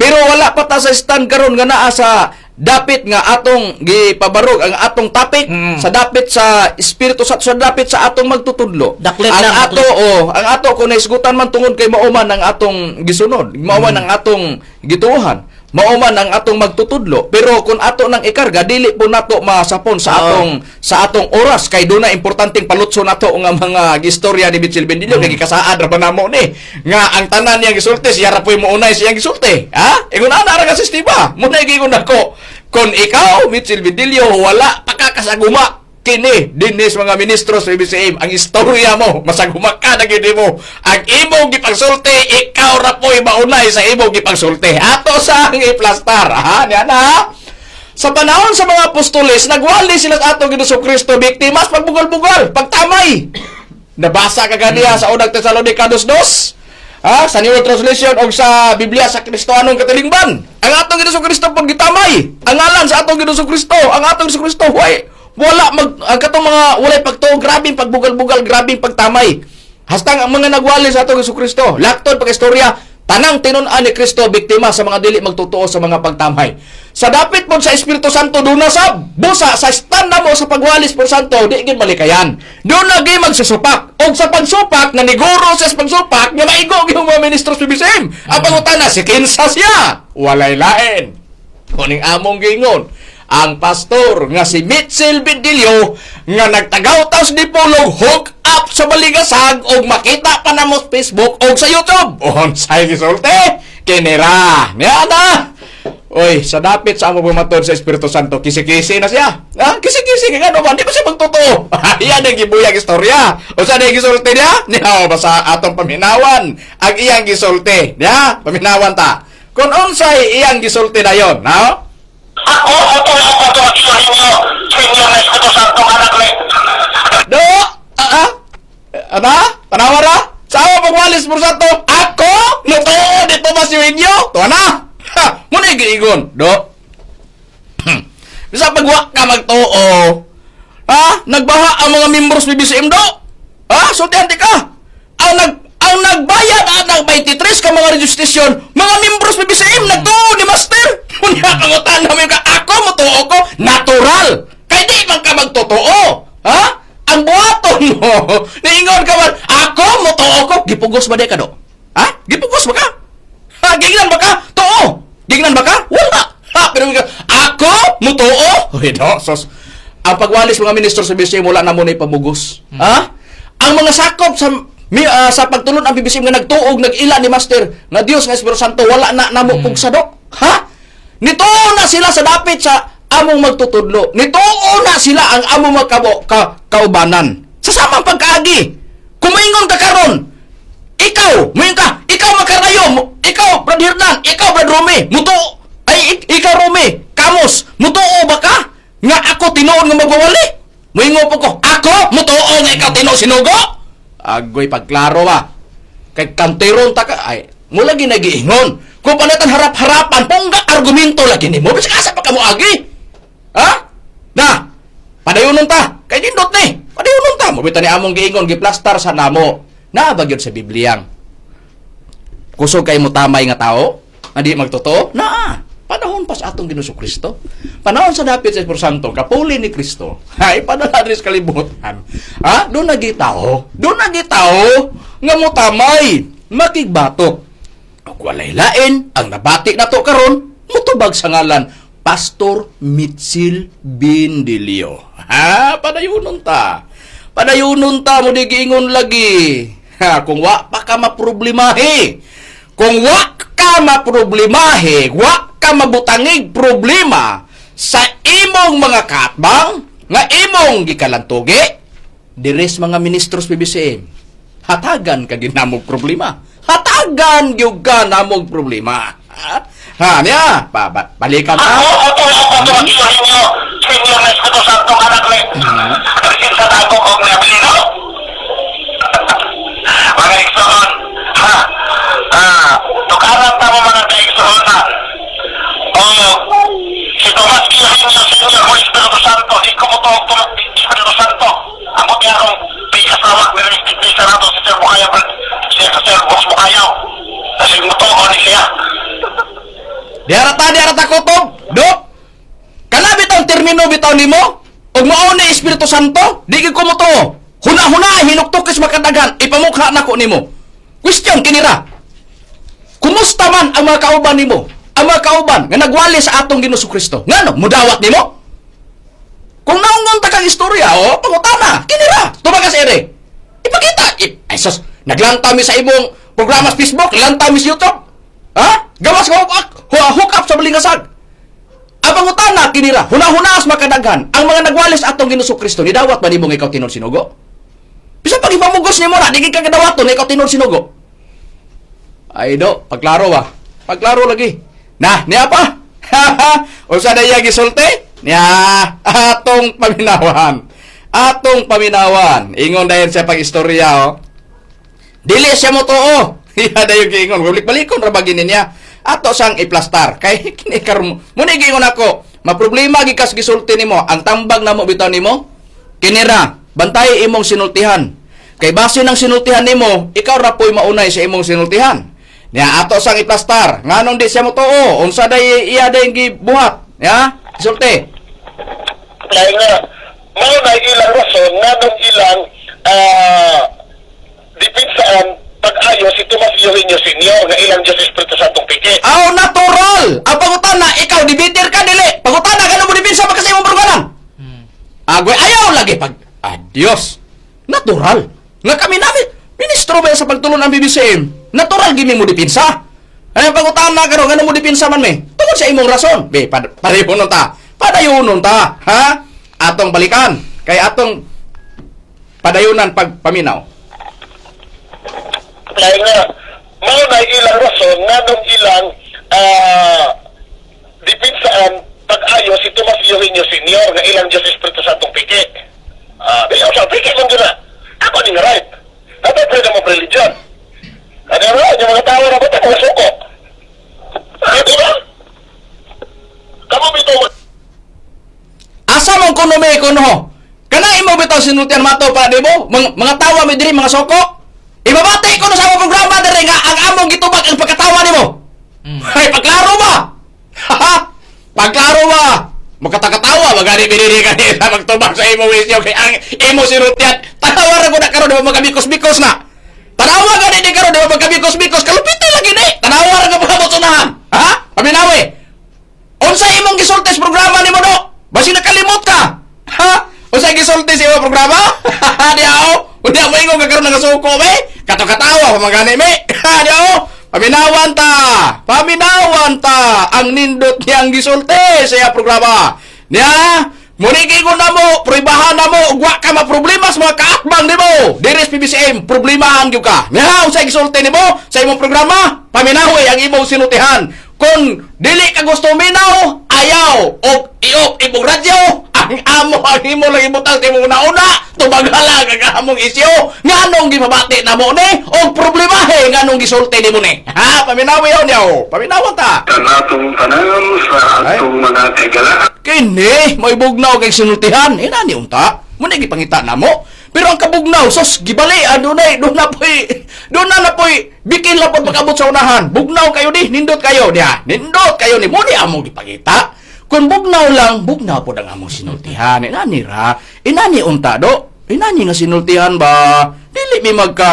Pero wala pa ta sa stand karon nga naa sa dapit nga atong gipabarog ang atong topic sa dapit sa Espiritu Santo, sa dapit sa atong magtutudlo. Daklit ang lang, ato daklit. oh, ang ato kung naisgutan man tungod kay mao man ang atong gisunod, mao man ang atong gituohan, mao man ang atong magtutudlo. Pero kung ato nang ikarga, dili po nato masapon sa atong oras kay doon na importanteng palutso nato nga mga gistorya ni Mitchell Bendillo kay gikasaad ra ba namo ni nga ang tanan niyang gisulti siya ra po'y mounay siyang gisulti. Ha? Ingon ana ra ka sistema. Muna giingon nako, kung ikaw Mitchell Bendillo wala pa ka kasaguma kini dinis mga ministro sa BCM, ang istorya mo masaguma ka na gid mo ang imong gipagsulti, ikaw ra po'y maunay sa imong gipagsulti. Ato sa ang iplastar ha niya na. Sa panahon sa mga apostoles, nagwali sila sa atong Ginoong Kristo, biktimas pagbugal-bugal, pagtamay. Nabasa ka ganiya sa unang Tesalonica 2:2. Ha? Sa New World Translation o sa Biblia sa Kristohanong Katilingban. Ang atong Ginoong Kristo pag gitamay. Ang ngalan sa atong Ginoong Kristo, ang atong Ginoong Kristo, way, wala mag ang katong mga walay pagtuo, grabing pagbugal-bugal, grabing pagtamay. Hastang ang mga nagwali sa atong Ginoong Kristo, laktod pag istorya, tanang tinun-an ni Kristo biktima sa mga dili magtotoo sa mga pagtamay. Sa dapit po sa Espiritu Santo doon na sab busa sa stand na mo sa pagwalis po Santo di gid malikayan. Doon na gyud magsusupak. Og sa pagsupak naniguro sa pagsupak nga maigo gyud mga ministro sa BCM. Ang pangutana si kinsa siya? Walay lain. Kuning among giingon ang pastor nga si Mitchell Bendillo nga nagtagaw taos ni Pulong hook up sa Baligasag og makita pa namo sa Facebook og sa YouTube. Unsay gisulti? Kinira. Niya na. Oy, sa dapit sa amo bumatod sa Espiritu Santo, kisi-kisi na siya. Ha? Kisi-kisi kay ngano ba? Di ba siya magtotoo? Iyan ang gibuyag istorya. Unsa na gisulti niya? Niya basta atong paminawan ang iyang gisulti. Niya, paminawan ta. Kung unsay iyang gisulti dayon, no? Ako, ako, ako, ako, inyo, Senior na Espiritu Santo, anak ni. Do, ah, ah, ana, tanawa ra. Sa amo pagwalis por santo, ako, nutuo dito mas yung inyo. Tuwa na. Ha, muna giingon. Do. Bisa pagwa ka magtuo. Ha? Nagbaha ang mga members ni BCM do. Ha? Sultihan di ka. Ang nagbayad at nag 23 ka mga registration, mga members ni BCM nagtuo ni Master. Unya kangutan namin ka ako motuo ko natural. Kay di man ka magtotoo. Ha? Ang buhaton mo, niingon ka man, ako motuo ko, gipugos ba di ka do? Ha? Gipugos ba ka? Ha, gignan ba ka? Tuo. Gignan ba ka? Wala. Ha, pero ka, ako mutuo. Uy, do, sos. Ang pagwalis mga ministro sa BCM wala na mo na ipamugos. Ha? Ang mga sakop sa sa pagtulon ang BBCM nga nagtuog nag-ila ni Master nga Dios nga Espiritu Santo wala na namo pugsado. Ha? Nituo na sila sa dapit sa among magtutudlo. Nituo na sila ang among magkabo ka, kaubanan. Sa samang pagkaagi. Kumingon ka karon, ikaw, muingon ka, ikaw makarayo, ikaw Brad Hernan, ikaw Brad Rome, mutuo, ay ikaw Rome, kamos, mutuo ba ka? Nga ako tinuod nga magwawali? Muingon po ko, ako mutuo nga ikaw tinuod sinugo? Agoy pagklaro ba? Kay kanteron ta ka, ay, mula ginagiingon. Kung panatan harap-harapan, pungga argumento lagi nimo, bisag asa pa ka moagi? Ha? Na, padayonon ta. Kay nindot ni. Padayonon ta. Mabita ni among giingon, giplastar sa namo. Naa ba gyud sa Bibliyang? Kusog kay mo tamay nga tao? Nga di magtotoo? Naa. Panahon pa sa atong Ginoong Kristo. Panahon sa dapit sa Espiritu Santo, kapuli ni Kristo. Ay, padala diri sa kalibutan. Ha? Doon nagi tao. Doon nagi tao nga mo tamay. Makigbatok. Ug walay lain ang nabati nato karon mutubag sa ngalan Pastor Mitchell Bindilio. Ha, padayunon ta. Padayunon ta mo di giingon lagi. Ha, kung wa pa ka maproblemahe. Kung wa ka maproblemahe, wa ka mabutangig problema sa imong mga katbang nga imong gikalantugi, dires mga ministros PBCM, hatagan ka ginamog problema. Hatagan gyud ka namog problema. Ha, ha niya, balikan Ako, ta. ako, ako, ako, inyo, Senior na Espiritu Santo, anak ni. Sa tago og nabilino. Mga igsoon, ha, ah, tukaran ta mo mga kaigsoon ha. O, si Tomas Eugenio Senior mo Espiritu Santo, di ko mo to Espiritu Santo. Ang buti akong pikasawa, ni Sarado, si Sir Bukayaw, si Sir Box Bukayaw. Kasi mo to, ni siya. Diara ta kutob. Do. Kana bitaw termino bitaw nimo? Ug mao ni Espiritu Santo, di gyud ko motuo. Huna-huna hinuktukis makadaghan, ipamukha nako nimo. Question kinira. Kumusta man ang mga kauban nimo? Ang mga kauban nga nagwali sa atong Ginoong Kristo. Ngano mudawat nimo? Kung naungon ta kang istorya, oh, pangutana, kinira, tumagas ere. Ipakita, ay sus, naglanta mi sa imong programa sa Facebook, lanta mi sa YouTube. Ha? Gawas ka hook up, hook up sa balingasag. Ang pangutana, kinira, huna-hunaas makadaghan, ang mga nagwalis atong Ginoong Kristo, nidawat ba nimo nga ikaw tinuod sinugo? Bisan pag ipamugos nimo na, di gid ka kadawaton, ikaw tinuod sinugo. Ay do, pagklaro ba? Pagklaro lagi. Na, niya pa. Unsa na iya gisulti? Niya, atong paminawan. Atong paminawan. Ingon dayon siya pag-istorya oh. Dili siya mo tuo. Iya dayon giingon, balik-balikon ra ba gini niya. Ato sang iplastar kay kini karon mo ni giingon ako. Maproblema gi kas gisulti nimo, ang tambag namo bitaw nimo. Kinira, bantay imong sinultihan. Kay base ng sinultihan nimo, ikaw ra po'y maunay sa imong sinultihan. Niya ato sang iplastar. Nganong di siya mo tuo? Unsa day iya day gibuhat? Ya, gisulti. Kaya nga, mao na ilang rason nganong ilang depinsaan pag-ayo si Tomas Eugenio Senior nga ilang Diyos Espiritu Santong piki. Aw natural. Ang pangutana ikaw debater ka dili. Pangutana gano mo depensa pa kasi imong programan. Agoy ayaw lagi pag adios. Natural. Nga kami namin ministro ba sa pagtulon ang BBCM? Natural gimi mo depensa. Ay pangutana karon ngano mo depensa man me? Tungod sa imong rason. Be pareho ta. Padayonon ta, ha? Atong balikan kay atong padayunan pagpaminaw. Kaya nga, mao na ilang rason nganong ilang depinsaan pag-ayo si Tomas Eugenio Senior nga ilang Diyos Espiritu Santong piki. Dili sa piki man gyud na. Ako ning right. Dapat freedom of religion. Ano ra, yung mga tao na ba mga suko? Di ba? Kamu bitaw Asa man kuno may kuno? Kana imo bitaw sinultian mato pa di mo? Mga tawa mi diri mga soko. Ibabati ko na sa among programa diri nga ang among gitubag ang pagkatawa nimo. Ay pagklaro ba? Pagklaro ba? Makatakatawa magani binili ka nila magtubag sa imo wisyo kay ang imo sinultian. Tanawa ra ko na karon di ba magkabikos-bikos na. Tanawa gani di karon di ba magkabikos-bikos kalupite lagi ni. Tanawa ra ka mga. Ha? Paminawi. Unsa imong gisulti sa programa nimo do? Basi nakalimot ka. Ha? Unsa gisulti sa imong programa? Di aw. Unya mo ingon ka karon nagasuko me. Kato katawa pa magani me. Di aw. Paminawan ta. Paminawan ta ang nindot niyang gisulti sa iya programa. Niya, muni ko na mo, proibahan na mo, ug wa ka maproblema sa mga kaatbang nimo. Diri sa PBCM, problemahan gyud ka. Niya, unsay gisulti nimo sa imong programa? Paminawi ang imong sinultihan. Kung dili ka gusto minaw, ayaw og iop imong radyo, ang amo ang imo lang ibutang sa imong una-una, tubagala ang among isyu. Nganong gipabati na mo ni og problemahe nganong gisulti nimo ni. Ha, paminawi yun yaw. Paminawan ta. Kanatong tanan sa atong mga kaigalaan. Kini, may bugnaw kay sinultihan. Inani unta. Muna gipangita na mo. Pero ang kabugnaw, sos, gibali, ah, dunay, doon na po'y, doon na na po'y, bikin lang po pag-abot sa unahan. Bugnaw kayo di, nindot kayo, diha. Nindot kayo ni, muna among gipangita. Kung bugnaw lang, bugnaw po ang among sinultihan. Inani ra, inani unta do. Inani nga sinultihan ba? Dili mi magka,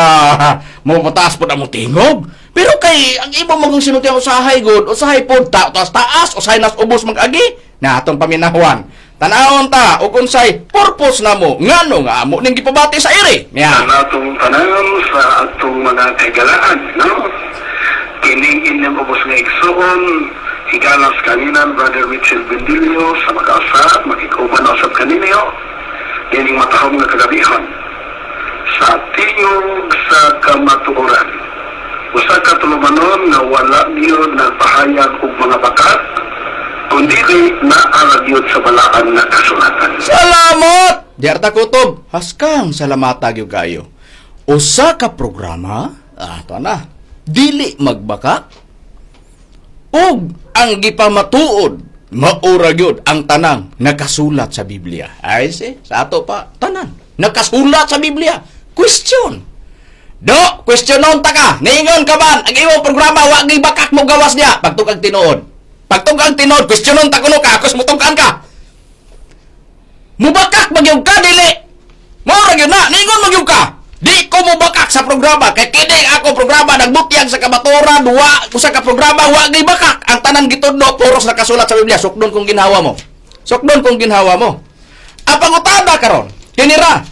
mapataas po ang among tingog. Pero kay, ang imo mong sinultihan, usahay good, usahay po, taas taas, usahay nas ubos mag-agi. Na atong paminawan. Tanawon ta ug unsay purpose namo ngano nga amo ning gipabati sa iri. Nya. Kanatong tanan sa atong mga kaigalaan, no? Kining inyong ubos nga igsoon, higalas kaninan, Brother Richard Bendilio, sa mag-asa, makikuban usab kaninyo, kining matahom nga kagabihon. Sa tingog sa kamatuoran, usa ka tulumanon nga wala gyud nagpahayag og mga bakat, kundi naa gyud sa balaan nga kasulatan. Salamat! Diarta kutob, haskang salamata gyud kayo. Usa ka programa, to na. Dili magbaka ug ang gipamatuod maura gyud ang tanang nakasulat sa Biblia. Ay si, sa ato pa tanan nakasulat sa Biblia. Question. Do, questionon ta ka. Niingon ka man, ang imong programa wa gibakak mo gawas niya. Pagtukag tinuod. Pagtug-ang tinuod, questionon ta kuno ka, akos mutug-an ka. Mubakak magyud ka dili. Mao ra gyud na, ningon magyud ka. Di ko mubakak sa programa kay kini ako programa nagbutyag sa kabaturan, wa usa ka programa wa gibakak. Ang tanan gitudlo puros nakasulat sa Biblia. Sukdon kung ginhawa mo. Sukdon kung ginhawa mo. Ang pangutana karon, kinira.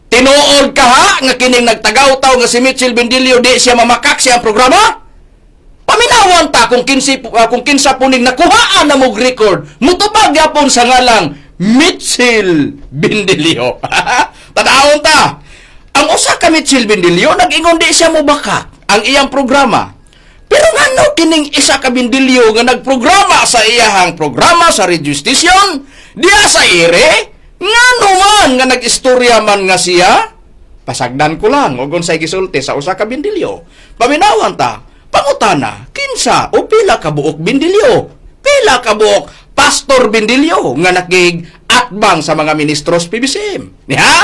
Tinuod ka ha nga kining nagtagaw-taw nga si Mitchell Bendilio di siya mamakak siyang programa? Paminawan ta kung kung kinsa puning nakuhaan na mog record mutubag gyapon sa ngalang Mitchell Bendilio. Tan-awon ta. Ang usa ka Mitchell Bendilio nag-ingon di siya mobakak ang iyang programa. Pero ngano kining isa ka Bendilio nga nagprograma sa iyahang programa sa radio station diya sa ire, ngano man nga nag-istorya man nga siya? Pasagdan ko lang og unsay gisulti sa usa ka Bendilyo. Paminawan ta, pangutana, kinsa o pila ka buok Bendilyo? Pila ka buok Pastor Bendilyo nga nakig atbang sa mga ministros PBCM? Niha?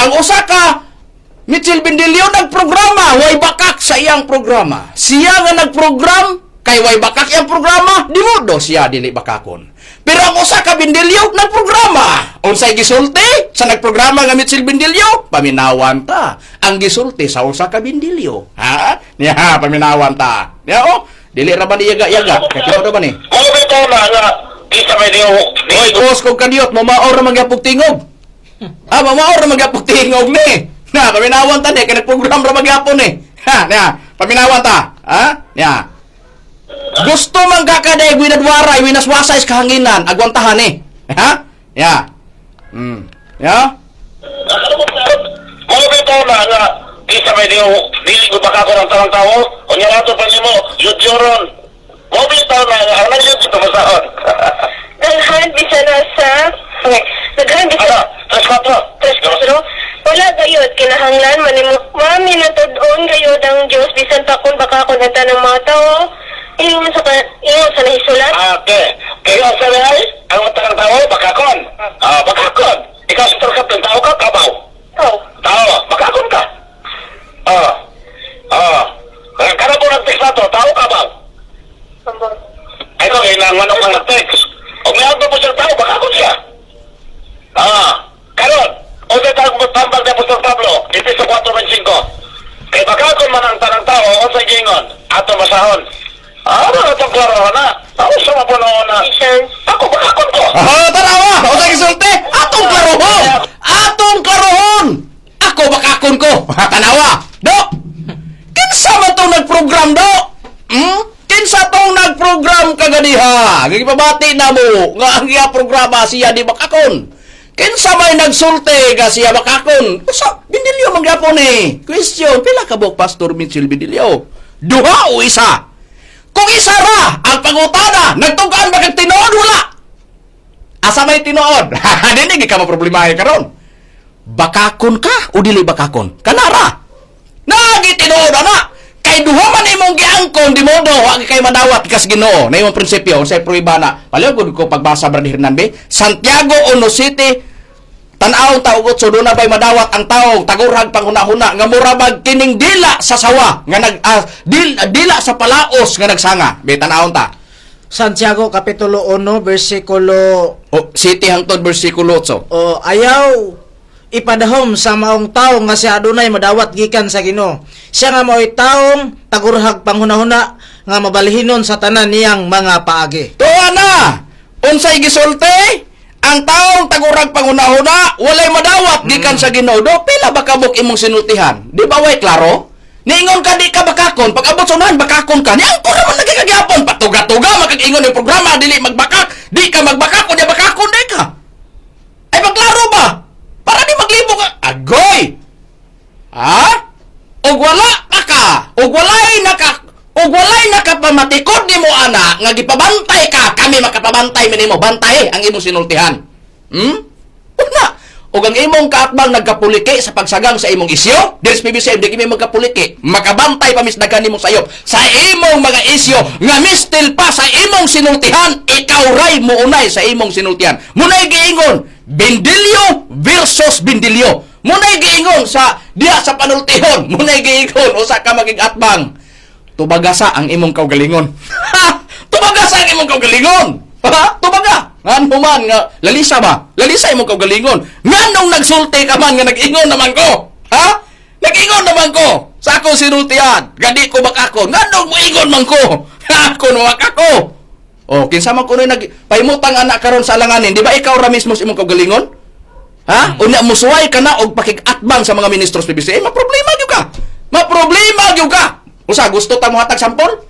Ang usa ka Mitchell Bendilyo nagprograma, way bakak sa iyang programa. Siya nga nagprogram, kay way bakak iyang programa, di modo siya dili bakakon. Pero ang usa ka Bendilyo nagprograma. Unsay gisulti sa nagprograma nga Mitchell Bendilyo? Paminawan ta. Ang gisulti sa usa ka Bendilyo. Ha? Niya, paminawan ta. Niya oh, dili ra ba ni yaga-yaga? Kay tinuod ba ni? Mo bitaw na nga di sa may diyo Oy, kuos kog kaniyot, mamaor ra magyapog tingog. Ah, mamaor ra magyapog tingog ni. Na, paminawan ta ni, kay nagprogram ra magyapon ni. Ha, na, paminawan ta. Ha? Nya. Gusto man ka kaday winadwaray, winaswasay sa kahanginan, agwantahan ni. Ha? Ya. Ya? Mo bitaw na nga di sa may diyo dili ko baka ko ng tanang tao unya nato pa nimo yudyoron. Mo bitaw na nga ang nagyud ito masahon. Daghan bisan na sa okay. Daghan bisan Ano? Tres kwatro. Tres kwatro. Wala gayud kinahanglan man nimo mami natud-on gayud ang Dios bisan pa kun baka kun ang tanang mga tao ingon sa ingon sa nahisulat. Ah, okay. Kaya sa ay, ang tanang tao bakakon. Ah, bakakon. Ikaw sa tarkap tao ka kabaw. Oh. Tao, bakakon ka. Ah. Ah. Kana po nag-text na to, tao kabaw. Ambot. Ay ko, kailangan manok ang nag-text. O may po siyang tao, bakakon siya. Ah. Karon, o sa tawag mo tambag ni Apostol Pablo, Efeso 4:25. Kay bakakon man ang tanang tao, o sa gingon, ato masahon. Ah, ano itong klaro na? Ako sa mapuno na. Ephesians. Ako, bakakon ko. Ah, tanawa! Unsay gisulti? Atong klarohon! Atong klarohon! Ako bakakon ko. Tanawa! Do! Kinsa man tong nagprogram do? Hmm? Kinsa tong nagprogram kaganiha? Gipabati na mo nga ang iya programa siya di bakakon. Kinsa may nagsulti nga siya bakakon? Usa, Bindilyo man gyapon eh. Question, pila ka buok Pastor Mitchell Bindilyo? Duha o isa? Kung isa ra ang pangutana, nagtugaan ba kag tinuod wala? Asa may tinuod? Dili ka maproblemahe karon. Bakakon ka o dili bakakon? Kanara. Nagi tinuod ana. Kay duha man imong giangkon di modo wa kay madawat kas Ginoo. Na imong prinsipyo unsay pruweba na. Palihog gud ko pagbasa Brother Hernan be. Santiago 1 City tan-aw ta og otso, doon na ba'y madawat ang taong tagurag panghuna-huna nga mura bag kining dila sa sawa nga nag dila sa palaos nga nagsanga. Be, tan-awon ta. Santiago Kapitulo 1 versikulo O City hangtod bersikulo 8. o ayaw ipadahom sa maong tawo nga siya adunay madawat gikan sa Ginoo. Siya nga mao'y taong tagurhag panghunahuna nga mabalihinon sa tanan niyang mga paagi. Tuwa na! Unsay gisulti? Ang taong tagurag pangunahuna, walay madawat gikan sa Ginoo. Do pila ba kabuk imong sinultihan? Di ba way klaro? Niingon ka di ka bakakon, pag abot sa unahan bakakon ka. Niangko ra man lagi kagyapon, patuga-tuga makag-ingon yung programa dili magbakak, di ka magbakak unya bakakon di ka. Ay maglaro ba? Para di maglibo ka. Agoy! Ha? Og wala ka ka, og walay naka og walay nakapamatikod nimo ana nga gipabantay ka, kami makapabantay minimo, bantay ang imong sinultihan. Una, og ang imong kaatbang nagkapuliki sa pagsagang sa imong isyo, diri sa PBCM di kami magkapuliki, makabantay pa mis daghan nimong sayop sa imong mga isyo nga mistil pa sa imong sinultihan, ikaw ray muunay sa imong sinultihan. Munay giingon, Bindilyo versus Bindilyo. Munay giingon sa diha sa panultihon, munay giingon usa ka magig atbang. Tubagasa ang imong kaugalingon. Tubaga sa imong kaugalingon. Ha? Tubaga. Ngano man nga lalisa ba? Lalisa imong kaugalingon. Nganong nagsulti ka man nga nag-ingon naman ko? Ha? Nag-ingon naman ko sa akong sinultian. Gadi ko bakako. Nganong moingon man ko? Ako no ako. O, kinsa man kuno nag pahimutang anak karon sa alanganin, di ba ikaw ra mismo sa imong kaugalingon? Ha? Unya musuway ka na og pakig-atbang sa mga ministros PBCM, maproblema gyud ka. Maproblema gyud ka. Usa gusto ta mohatag sampol?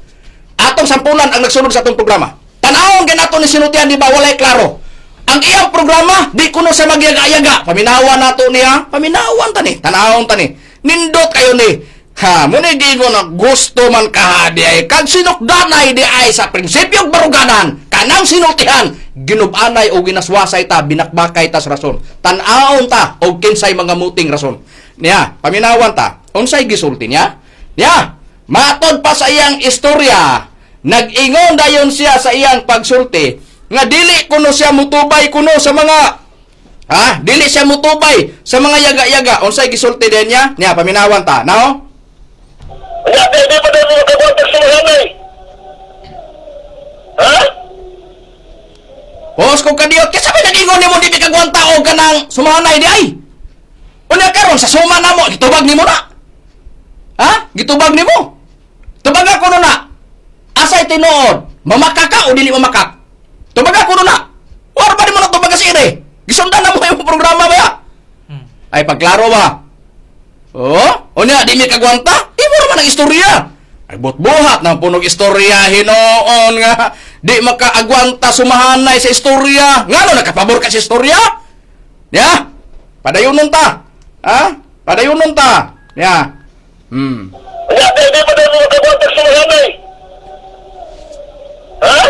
Atong sampulan ang nagsunod sa atong programa. Tan-awon ganato ni sinultian, di ba walay klaro. Ang iyang programa di kuno sa magyaga-yaga. Paminawan nato niya, paminawan ta ni, tan-awon ta ni. Nindot kayo ni. Ha, mo ni giingon na gusto man ka di ay kag sinukdanay di ay sa prinsipyong baruganan kanang sinultihan ginubanay o ginaswasay ta binakbakay ta sa rason. Tan-awon ta og kinsay mga muting rason. Niya, paminawan ta. Unsay gisulti niya? Niya, matod pa sa iyang istorya, nag-ingon dayon siya sa iyang pagsulti nga dili kuno siya mutubay kuno sa mga ha, dili siya mutubay sa mga yaga-yaga. Unsay gisulti din niya? Niya, paminawan ta. Nao? Wala, di pa daw mo magkakontak sa mga. Ha? Hos kung kadiyot, kasi may nag-ingon nimo di kagwanta og kanang sumanay di ay. Unya karon sa suma namo, gitubag nimo na. Ha? Gitubag nimo. Tubaga kuno na. Asay tinuod, mamakak ka o dili mamakak? Tubaga kuno na. War ba nimo na tubaga sa ire? Gisundan na mo imong programa ba ya? Ay pagklaro ba? Oh, unya di mi kagwanta? Imo ra man ang istorya. Ay butbuhat ng punog istorya hinoon nga di makaagwanta sumahanay sa istorya. Ngano nakapabor ka sa istorya? Ya? Padayunon ta. Ha? Padayunon ta. Ya. Wala, di pa daw mo magkakontak sa mga. Ha?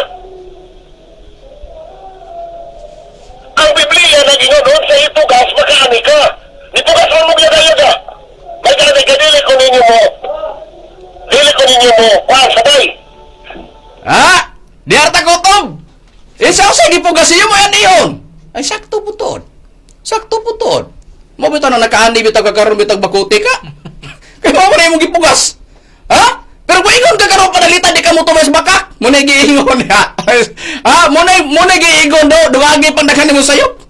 Ang Biblia nag-ingon doon sa itugas, makaani ka. Nitugas mo mong yaga-yaga. May gani ka, dili ko ninyo mo. Dili ko ninyo mo. Kuhan, sabay. Ha? Di arta kutob. Isa sa gipugasiyo mo yan iyon. Ay sakto po tuod. Sakto po tuod. Mo bitaw na nakaani bitaw ka karon bitaw bakuti ka. Kay mo man imong gipugas. Ha? Pero kung ingon ka karon panalitan di ka mo tumas bakak. Mo na giingon ha. Ha, mo na giingon do duwagi pang daghan nimo sayop.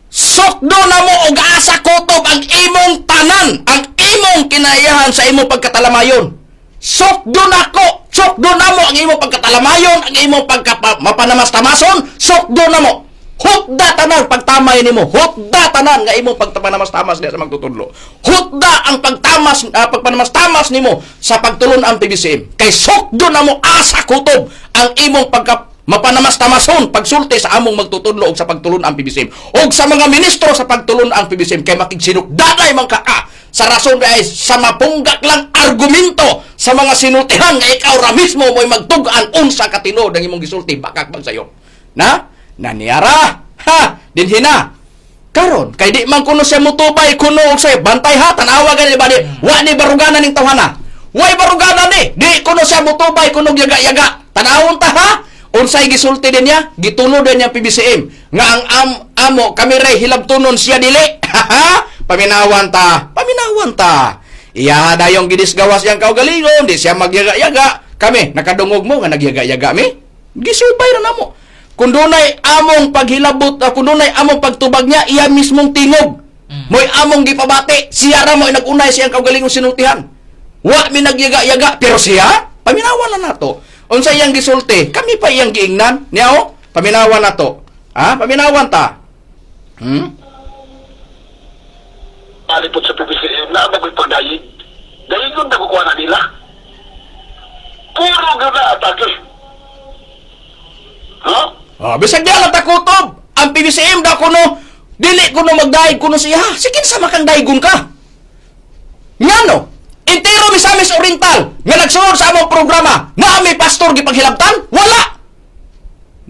Sukdo na mo og asa kutob ang imong tanan, ang imong kinaiyahan sa imong pagkatalamayon. Sukdo nako, sukdo na mo ang imong pagkatalamayon, ang imong pagka mapanamastamason, sukdo na mo. Hutda tanan pagtamay nimo, hutda tanan nga imong pagpanamastamas niya sa magtutudlo. Hutda ang pagtamas pagpanamastamas nimo sa pagtulon ang PBCM. Kay sukdo na mo asa kutob ang imong pagka mapanamastamason pagsulti sa among magtutudlo og sa pagtulon ang PBCM og sa mga ministro sa pagtulon ang PBCM kay makigsinukdanay man ka ka sa rason ay sa mapunggak lang argumento sa mga sinultihan nga ikaw ra mismo mo'y magtug-an unsa ka tinuod ang imong gisulti bakak bang sayo na naniyara ha dinhi na karon kay di man kuno siya mutubay kuno og say bantay ha tan-awa gani ba di wa ni baruganan ning tawhana way baruganan ni di kuno siya mutubay kuno yaga-yaga tan-awon ta ha unsay gisulti din niya gitulo din niya PBCM nga ang amo kami ray hilabtunon siya dili. Paminawan ta, paminawan ta. Iya dayong gidisgawas yang kaugalingon di siya magyaga-yaga. Kami nakadungog mo nga nagyaga-yaga mi gisubay ra namo. Kung dunay among paghilabot, kung dunay among pagtubag niya, iya mismong tingog. Mo'y among gipabati, siya ra mo'y nag-unay siyang kaugalingong sinultihan. Wa mi nagyaga-yaga, pero siya, paminawan na nato. Unsa iyang gisulti, kami pa iyang giingnan. Niya o, paminawan nato. Ha? Paminawan ta. Palipot sa PBCM na ang pagdayig. Dahil yun nakukuha na nila. Puro gana atake. Ha? Ah, bisag diya lang takutob. Ang PBCM da kuno, dili kuno magdayeg kuno siya. Sige sa makang daygon ka. Ngano? Entero Misamis Oriental nga nagsunod sa among programa na may pastor gipaghilabtan? Wala.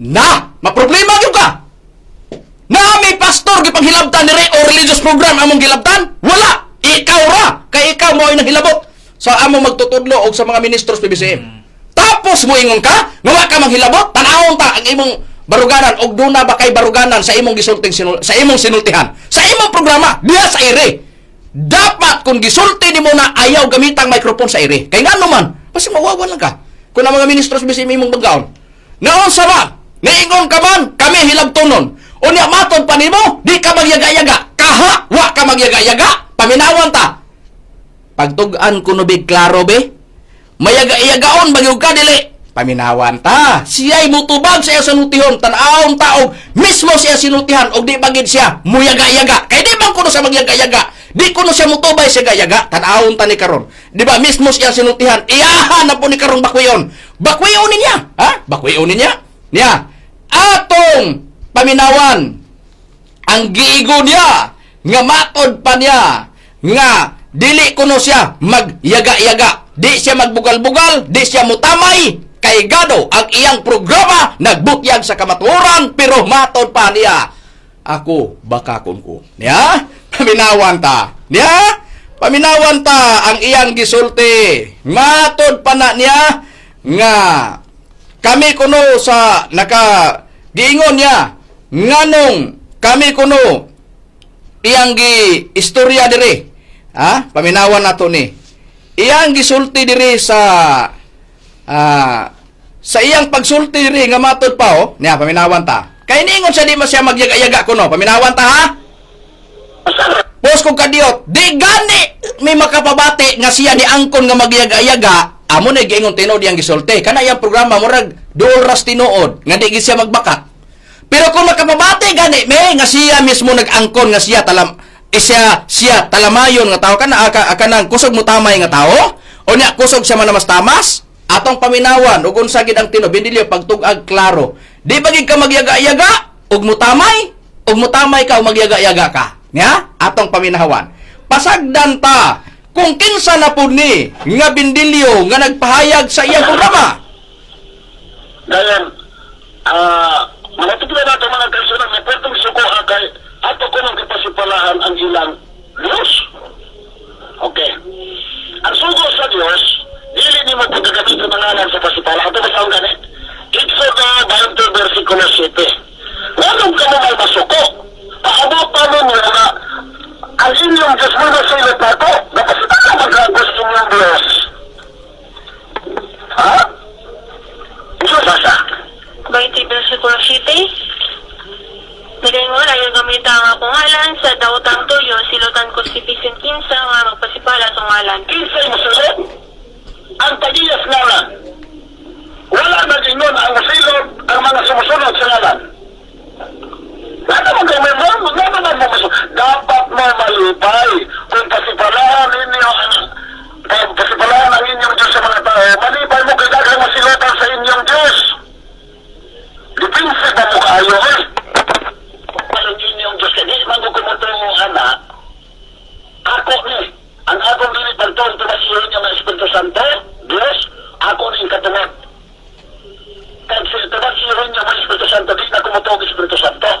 Na, maproblema gyud ka. Na may pastor gipanghilabtan ni o religious program among gilabtan? Wala. Ikaw ra kay ikaw mo ay nahilabot sa among magtutudlo og sa mga ministros PBCM. Tapos mo ingon ka nga wa ka manghilabot, tan-awon ta ang imong baruganan og duna ba kay baruganan sa imong gisulting sa imong sinultihan, sa imong programa diha sa ere. Dapat kung gisulti nimo na ayaw gamitang microphone sa ere. Kay ngano man, basta mawawan lang ka. Kung ang mga ministros PBCM imong banggaon. Naunsa ba? Niingon ka man, kami hilabtonon. Unya matod pa nimo, di ka magyaga-yaga. Kaha, wa ka magyaga-yaga. Paminawan ta. Pagtug-an kuno big klaro be. Mayaga-iyagaon bagyog ka dili. Paminawan ta. Siya'y mutubag sa iya sinultihon, tan-awon ta og mismo siya sinultihan og di bagid siya muyaga-yaga. Kay di man kuno siya magyaga-yaga. Di kuno siya mutubay siya gayaga, tan-awon ta ni karon. Di ba mismo siya sinultihan, iyaha na po ni karon bakwiyon. Bakwiyon niya, ha? Bakwiyon niya. Niya. Atong paminawan ang giigo niya nga matod pa niya nga dili kuno siya magyaga-yaga, di siya magbugal-bugal, di siya mutamay kay gado ang iyang programa nagbutyag sa kamatuoran, pero matod pa niya, ako bakakon ko niya. Paminawan ta niya, paminawan ta ang iyang gisulti. Matod pa na niya nga kami kuno sa naka giingon niya nganong kami kuno iyang gi istorya diri, ha. Paminawan nato ni iyang gisulti diri sa sa iyang pagsulti diri nga matod pa oh niya. Paminawan ta kay niingon siya di man siya magyaga-yaga kuno. Paminawan ta, ha. Pos kong kadiyot, di gani may makapabati nga siya ni angkon nga magyaga-yaga, amo na giingon tinuod iyang gisulti. Kana iyang programa murag duol ras tinuod nga di gid siya magbakat. Pero kung makapabati gani may nga siya mismo nag-angkon nga siya talam eh, siya siya talamayon nga tao kana aka, kanang kusog mo tamay nga tao o niya kusog siya manamas-tamas, atong paminawan ug unsa gid ang tinuod. Bindilyo, pagtug-ag klaro. Di ba gid ka magyaga-yaga ug mutamay ug mutamay ka o magyaga-yaga ka? Nya, atong paminawan. Pasagdan ta kung kinsa na pud ni nga Bindilyo nga nagpahayag sa iyang programa. Dayon, malapit na nato mga kaisunan, may pwedeng suko kay ato ko nang gipasipalahan ang ilang Diyos. Okay. Ang sugo sa Diyos, dili ni mo pagkagamit ng ngalan sa pasipala. Ato ba sa gani? Exodo 20 versikulo 7. Nganong kamo may masuko? Paabot pa ninyo nga ang inyong Diyos mo na silot na ito. Napasipala magagos inyong Diyos. Ha? Diyos asa? 20 versikulo 7. Nagaingon ayaw gamita ang akong ngalan sa daotang tuyo, silutan ko si bisin kinsa nga magpasipala sa ngalan. Kinsay musulod? Ang tagiyas ngalan. Wala nag-ingon ang musilod ang mga sumusunod sa ngalan. Wala naman kayo may wala naman mo musulod. Dapat mo malipay kung pasipalahan ninyo ang kung pasipalahan ang inyong Diyos sa mga tao, malipay mo kay daghang masilotan sa inyong Diyos. Dipinsi ba mo kaayo, eh? Ang inyong Diyos, kaya di man ko kumutong anak, ako ni, ang akong dili pagtuon tumasiyon niya ng Espiritu Santo, Diyos, ako ni katungod. Kag si tumasiyon niya ng Espiritu Santo, di na kumutuog Espiritu Santo.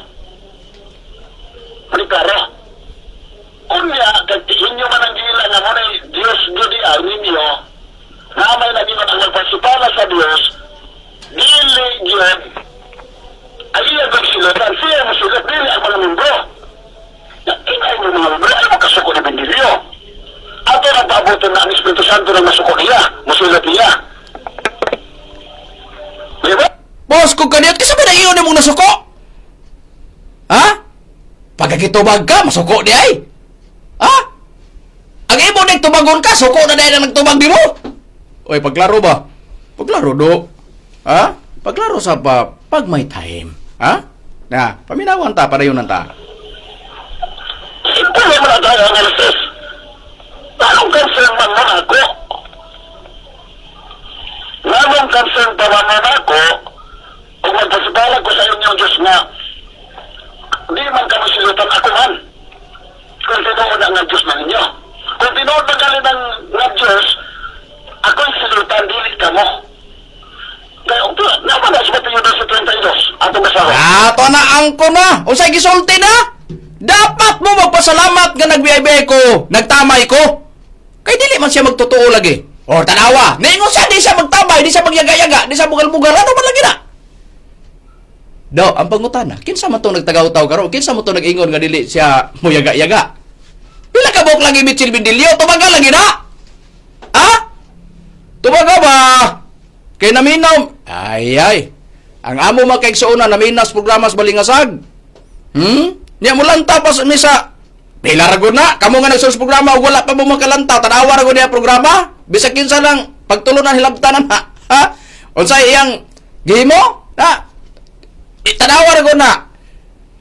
Mali klaro. Unya, kag inyo man ang gila nga mo Diyos gudi ay ninyo, na may nagingon ang magpasipala sa Diyos, dili gyud ay iya kag silutan, siya mo sulat, dili ang mga membro. Na ingay mo mga membro, ay makasuko ni Bendilio. Ato na paabutan na ang Espiritu Santo na masuko niya, musulat niya. Di ba? Boss, kung kaniyot, kasi ba naiyon mong nasuko? Ha? Pagkakitubag ka, masuko di ay. Ha? Ang imo ning tubagon ka, suko na dahil ang nagtubag di mo. Oy, paglaro ba? Paglaro do. Ha? Paglaro sa pa, pag may time. Ha? Na, paminawan ta, padayonan ta. Simple naman ang tayo ang analysis. Anong concern man man ako? Anong concern pa man man ako? Kung magpasipalag ko sa inyong Diyos nga, di man kami silutan ako man. Kung tinuod ang Diyos na ninyo. Kung tinuod na gali ng ng Diyos, ako'y silutan, dili ka mo. Kaya, naman na sa Mateo 12:32, atong kasama. Ato na angko na. Unsay gisulti na? Dapat mo magpasalamat nga nagbiyay ko, nagtamay ko. Kay dili man siya magtotoo lagi. O tanawa, niingon siya di siya magtamay, di siya magyaga-yaga, di siya bugal-bugal, ano man lagi na? Do, ang pangutana, kinsa man tong nagtagaw-taw karon? Kinsa man tong nag-ingon nga dili siya muyaga-yaga? Pila ka buok lagi Mitchell Bindilyo, tumaga lagi na. Ha? Tumaga ba? Kay naminaw. Ay ay. Ang amo mga kaigsuonan na minas programa sa Balingasag. Niya mo lanta pa sa misa. Pila ra gud na kamo nga nagsulod sa programa ug wala pa mo makalanta, tan-awa ra gud niya programa. Bisag kinsa lang pagtulunan hilabtan na. Ha? Unsay iyang gihimo? Ha? Tanawa ra gud na.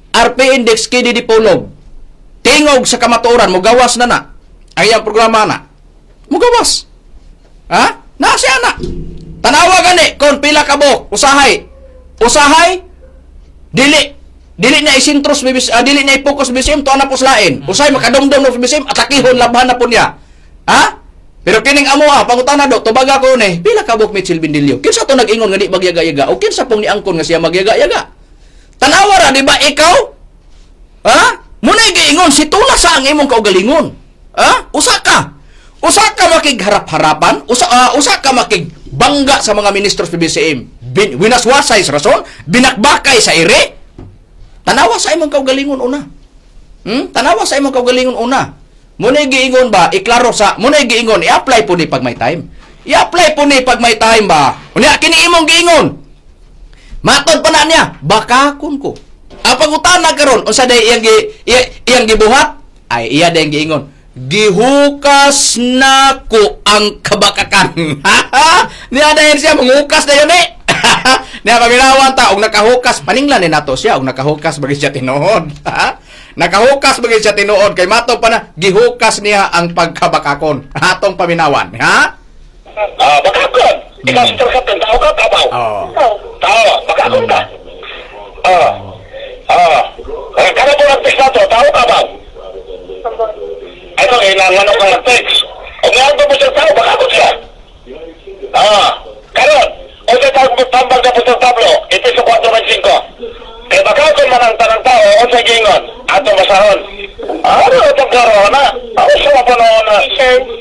RP Index KDD Polog. Tingog sa kamatuoran mogawas na na. Ang iyang programa na. Mogawas. Ha? Na siya na. Tanawa gani kon pila ka buok usahay. Usahay dili dili na isintros bibis dili na i-focus BCM tuwa na po lain. Usahay makadumdum no BCM atakihon labhan na po niya. Ha? Pero kining amo ah, pangutana do, tubaga ko ni, pila ka buok Mitchell Bindilio? Kinsa to nag-ingon nga di magyaga-yaga o kinsa pong niangkon nga siya magyaga-yaga? Tanawa ra di ba ikaw? Ha? Muna giingon si tula sa ang imong kaugalingon. Ha? Usa ka. Usa ka makigharap-harapan, usa ka makigbangga sa mga ministro sa BCM. Winaswasay sa rason, binakbakay sa ire. Tanawa sa imong kaugalingon una. Tanawa sa imong kaugalingon una. Muna giingon ba, iklaro sa, muna giingon, i-apply po ni pag may time. I-apply po ni pag may time ba. Unya kini imong giingon. Matod pa na niya, baka kun ko. Ang pangutana karon unsa day iyang iyang gibuhat? Ay iya day giingon. Gihukas na ko ang kabakakan. Niya dayon siya mangukas dayon eh. Niya paminawan ta og nakahukas paninglan ni nato siya og nakahukas bagay siya tinuod. Nakahukas bagay siya tinuod kay matod pa na gihukas niya ang pagkabakakon. Atong paminawan, ha? Ah, bakakon. Ikaw si Captain, tao ka, kabaw. Oh. Tao, bakakon ka. Ah. Ah. Kaya kada po nag-text na to, tao ka ba? Ay, ito, kailangan ako nag-text. O nga po siya tao, bakakon siya. Ah. Karon, o sa tawag mo tambag na po sa tablo, ito sa 4.5. Kaya bakakon man ang tanang tao, o sa gingon, ato masahon. Ah, ano itong klaro na? Ako sa mapanahon na.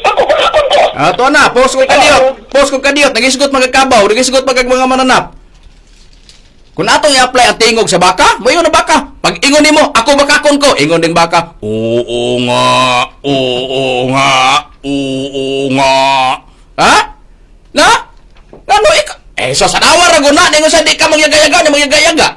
Ako, bakakon ko. Ato na, post ko kadiyot. Post ko kadiyot, nagisgot magkakabaw, nagisgot magkag mga mananap. Kung atong i-apply ang tingog sa baka, moingon na baka. Pag ingon nimo, ako bakakon ko, ingon ding baka. Oo nga, oo nga, oo nga. Ha? Na? Ngano ikaw? Eh, so sa nawar ra guna, ningon sa di ka mangyagayaga, ni mangyagayaga.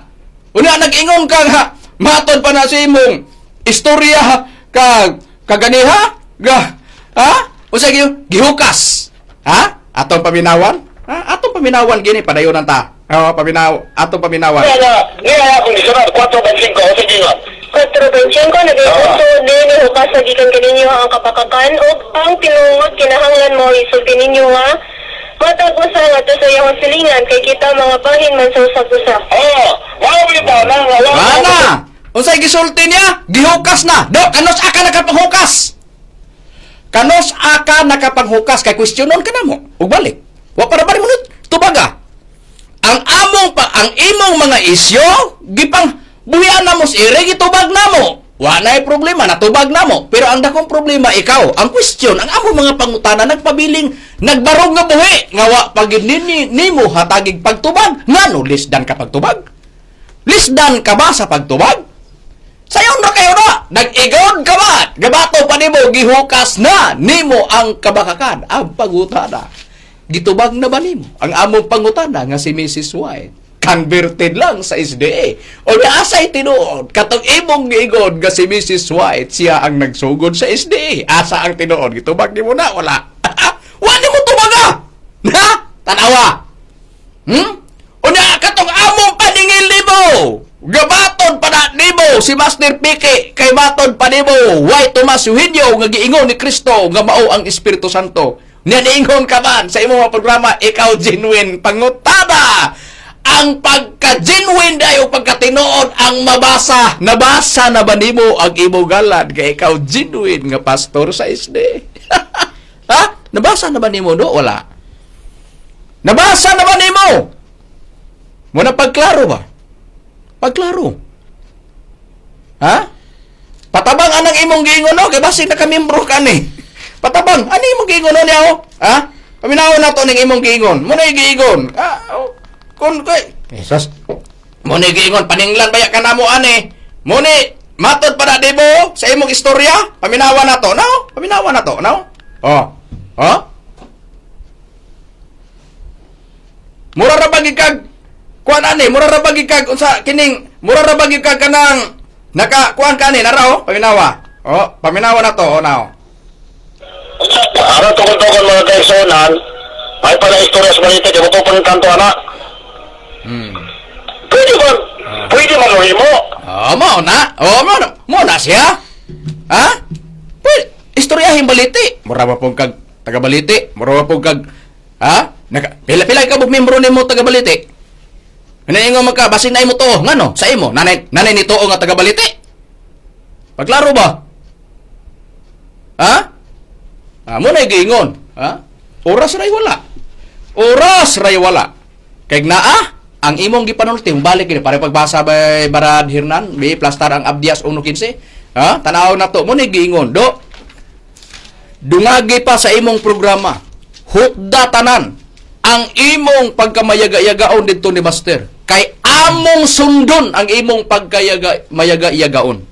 Una nag-ingon ka nga, matod pa na sa imong istorya ka kaganiha ga ha unsa gyud gihukas ha atong paminawan ha atong paminawan gini padayonan ta oh paminaw atong paminawan. Niya na, niya na kondisyonar, 4.5, o sa gingon. 4.25 nagayuto din ni hukas sa gikan kaninyo ang kapakakan ug ang tinungod kinahanglan mo isulti ninyo nga matag usa ngadto sa iyang silingan kay kita mga bahin man sa usag usa. Oo, wala mo yung tao na, wala mo. Ana unsay gisulti niya gihukas na do kanos aka nakapanghukas kanos aka nakapanghukas kay questionon ka namo ug balik wa para balik mo tubaga ang among pa ang imong mga isyo gipang buhian namo sa ire gitubag namo wa nay problema natubag namo pero ang dakong problema ikaw ang question ang among mga pangutana nagpabiling nagbarog nga buhi nga wa pagid nini nimo hatagig pagtubag ngano lisdan ka pagtubag lisdan ka ba sa pagtubag sayon ra kayo na nag-igod ka ba gabato pa nimo gihukas na nimo ang kabakakan ang pangutana gitubag na ba nimo ang among pangutana nga si Mrs. White converted lang sa SDA o naasay tinuod katong imong giigod nga si Mrs. White siya ang nagsugod sa SDA asa ang tinuod gitubag nimo na wala wa nimo tubaga na tanawa. Unya katong among paningil nimo. Gabaton pa na nimo si Master Piki kay maton pa nimo White Tomas Eugenio nga giingon ni Kristo nga mao ang Espiritu Santo. Nya niingon ka man sa imong mga programa ikaw genuine pangutada. Ang pagka-genuine dayo pagkatinuod ang mabasa. Nabasa na ba nimo ang imong galad kay ikaw genuine nga pastor sa SD? Ha? Nabasa na ba nimo do? Wala. Nabasa na ba nimo? Muna pagklaro ba? Pagklaro. Ha? Patabang anang imong giingon no? Kay basin nakamembro ka ni. Patabang, ano imong giingon no niya oh? Ha? Paminawon na to ning imong giingon. Muna giingon. Ah, oh, kun kay Jesus. Muna giingon paninglan baya ka namo ani. Muna matod pa na di mo sa imong istorya. Paminawan na to, no? Paminawan na to, no? Oh. Oh? Mura ra ba gid kag Kuan ani, mura ra ba gyud kag unsa kining mura ra ba gyud kag kanang naka kuan kani nara oh, paminawa. Oh, paminawa na to, oh now. Aron tukon-tukon mga kaigsuonan, may pala istorya sa balita, di mo to kanto ana. Pwede man, pwede man mo. Oh, mo na. Oh, mo na. Mo na siya. Ha? Pwede. Istoryahin baliti. Mura ba pong kag taga baliti? Mura ba pong kag ha? Naka, pila pila ka bug membro nimo taga baliti? Ano man ka basin na imo to ngano sa imo nanay nanay ni tuo nga taga baliti. Paglaro ba? Ha? Ah, mo na giingon, ha? Oras ray wala. Oras ray wala. Kay naa ang imong gipanulti balik gini para pagbasa bay Brad Hernan, bi plastar ang Abdias 1:15. Ha? Tanaw na to mo ni giingon do. Dungagi pa sa imong programa. Hukda tanan ang imong pagkamayaga-yagaon didto ni Master. Kay among sundon ang imong pagkayaga mayaga-yagaon.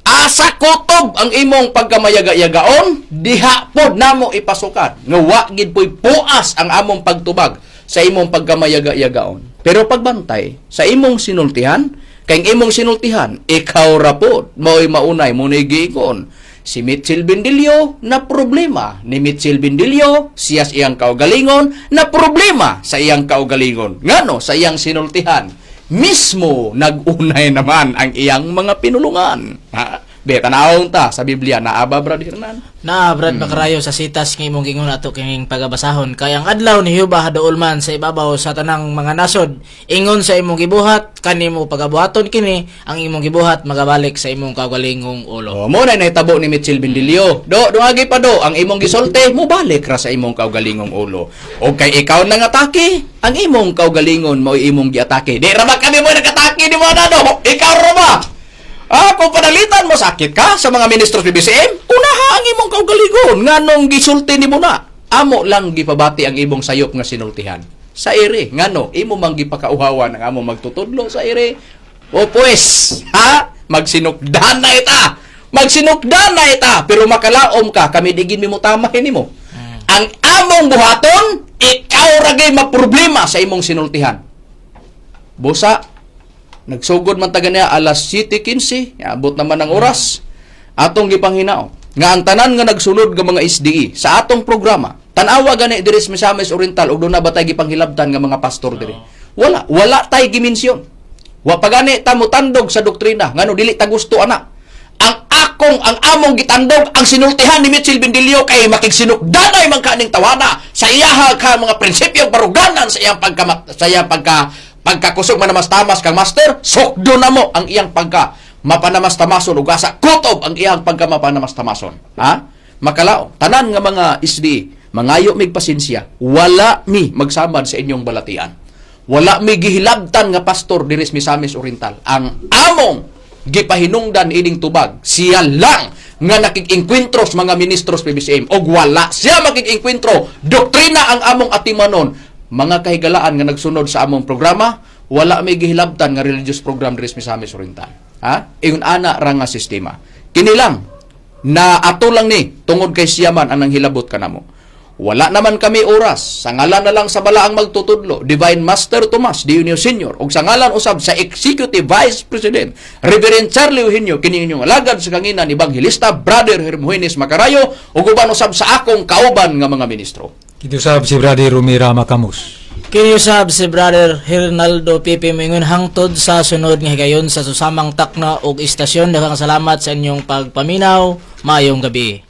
Asa kutob ang imong pagkamayaga-yagaon, diha pod namo ipasukat. Nga wa gid po'y puas ang among pagtubag sa imong pagkamayaga-yagaon. Pero pagbantay sa imong sinultihan, kay ang imong sinultihan, ikaw ra pod mao'y maunay mo ni giingon. Si Mitchell Bendilio na problema ni Mitchell Bendilio, siya sa iyang kaugalingon na problema sa iyang kaugalingon. Ngano sa iyang sinultihan? Mismo nag-unay naman ang iyang mga pinulungan. Ha? Be, tanawon ta sa Biblia na aba, Brad Hernan. Na Brad Makarayo sa sitas nga imong gingon ato kining pagabasahon kay ang adlaw ni Jehova haduol man sa ibabaw sa tanang mga nasod ingon sa imong gibuhat kanimo pagabuhaton kini ang imong gibuhat magabalik sa imong kaugalingong ulo. O, mo na nahitabo ni Mitchell Bendilio. Do, duagi pa do, ang imong gisolte, mubalik ra sa imong kaugalingong ulo. O kay ikaw nang atake, ang imong kaugalingon mao'y imong giatake. Di ra ba kami mo nag-atake ni mo na do? Ikaw ra ba? Ah, kung panalitan mo sakit ka sa mga ministro sa BBCM, unaha ang imong kaugalingon nganong gisulti nimo na. Amo lang gipabati ang imong sayop nga sinultihan. Sa ere, ngano imo mang gipakauhawan ang amo magtutudlo sa ere. O pues, ha? Magsinukdan na ita. Magsinukdan na ita, pero makalaom ka kami digin mi mo tamahin nimo. Ang among buhaton, ikaw ra gyud maproblema sa imong sinultihan. Busa, nagsugod man taga niya alas 7:15, abot naman ang oras. Atong gipanghinao nga ang tanan nga nagsulod nga mga SDE sa atong programa, tan-awa gani diri sa Misamis Oriental ug duna ba tay gipanghilabtan nga mga pastor diri? Wala, wala tay gimensyon. Wa pa gani ta motandog sa doktrina ngano dili ta gusto ana. Ang akong ang among gitandog ang sinultihan ni Mitchell Bendilio kay makigsinukdanay man kaning tawana sa iyaha ka mga prinsipyo baruganan sa iyang pagka sa iyang pagka pagkakusog manamastamas kang master sukdo na mo ang iyang pagka mapanamastamason ug asa kutob ang iyang pagka mapanamastamason, ha? Makalao tanan nga mga SDE, mangayo mig pasensya, wala mi magsamad sa inyong balatian, wala mi gihilabtan nga pastor diri sa Misamis Oriental. Ang among gipahinungdan ining tubag, siya lang nga nakig-engkwentro sa mga ministros PBCM og wala siya makig-engkwentro. Doktrina ang among atimanon. Mga kahigalaan nga nagsunod sa among programa, wala may gihilabtan nga religious program diri sa Misamis Oriental. Ha? Ingon ana ra nga sistema. Kini lang na ato lang ni tungod kay siya man ang nanghilabot kanamo. Wala naman kami oras. Sa ngalan na lang sa balaang magtutudlo, Divine Master Tomas Dionio Sr. ug sa ngalan usab sa Executive Vice President, Reverend Charlie Eugenio, kini inyong alagad sa kanginan, Evangelista Brother Hermogenes Macarayo, ug uban usab sa akong kauban nga mga ministro. Kitusab si Brother Rumira Macamus. Kini usab si Brother Hernaldo Pipi moingon hangtod sa sunod nga higayon sa susamang takna ug istasyon. Daghang salamat sa inyong pagpaminaw. Maayong gabi.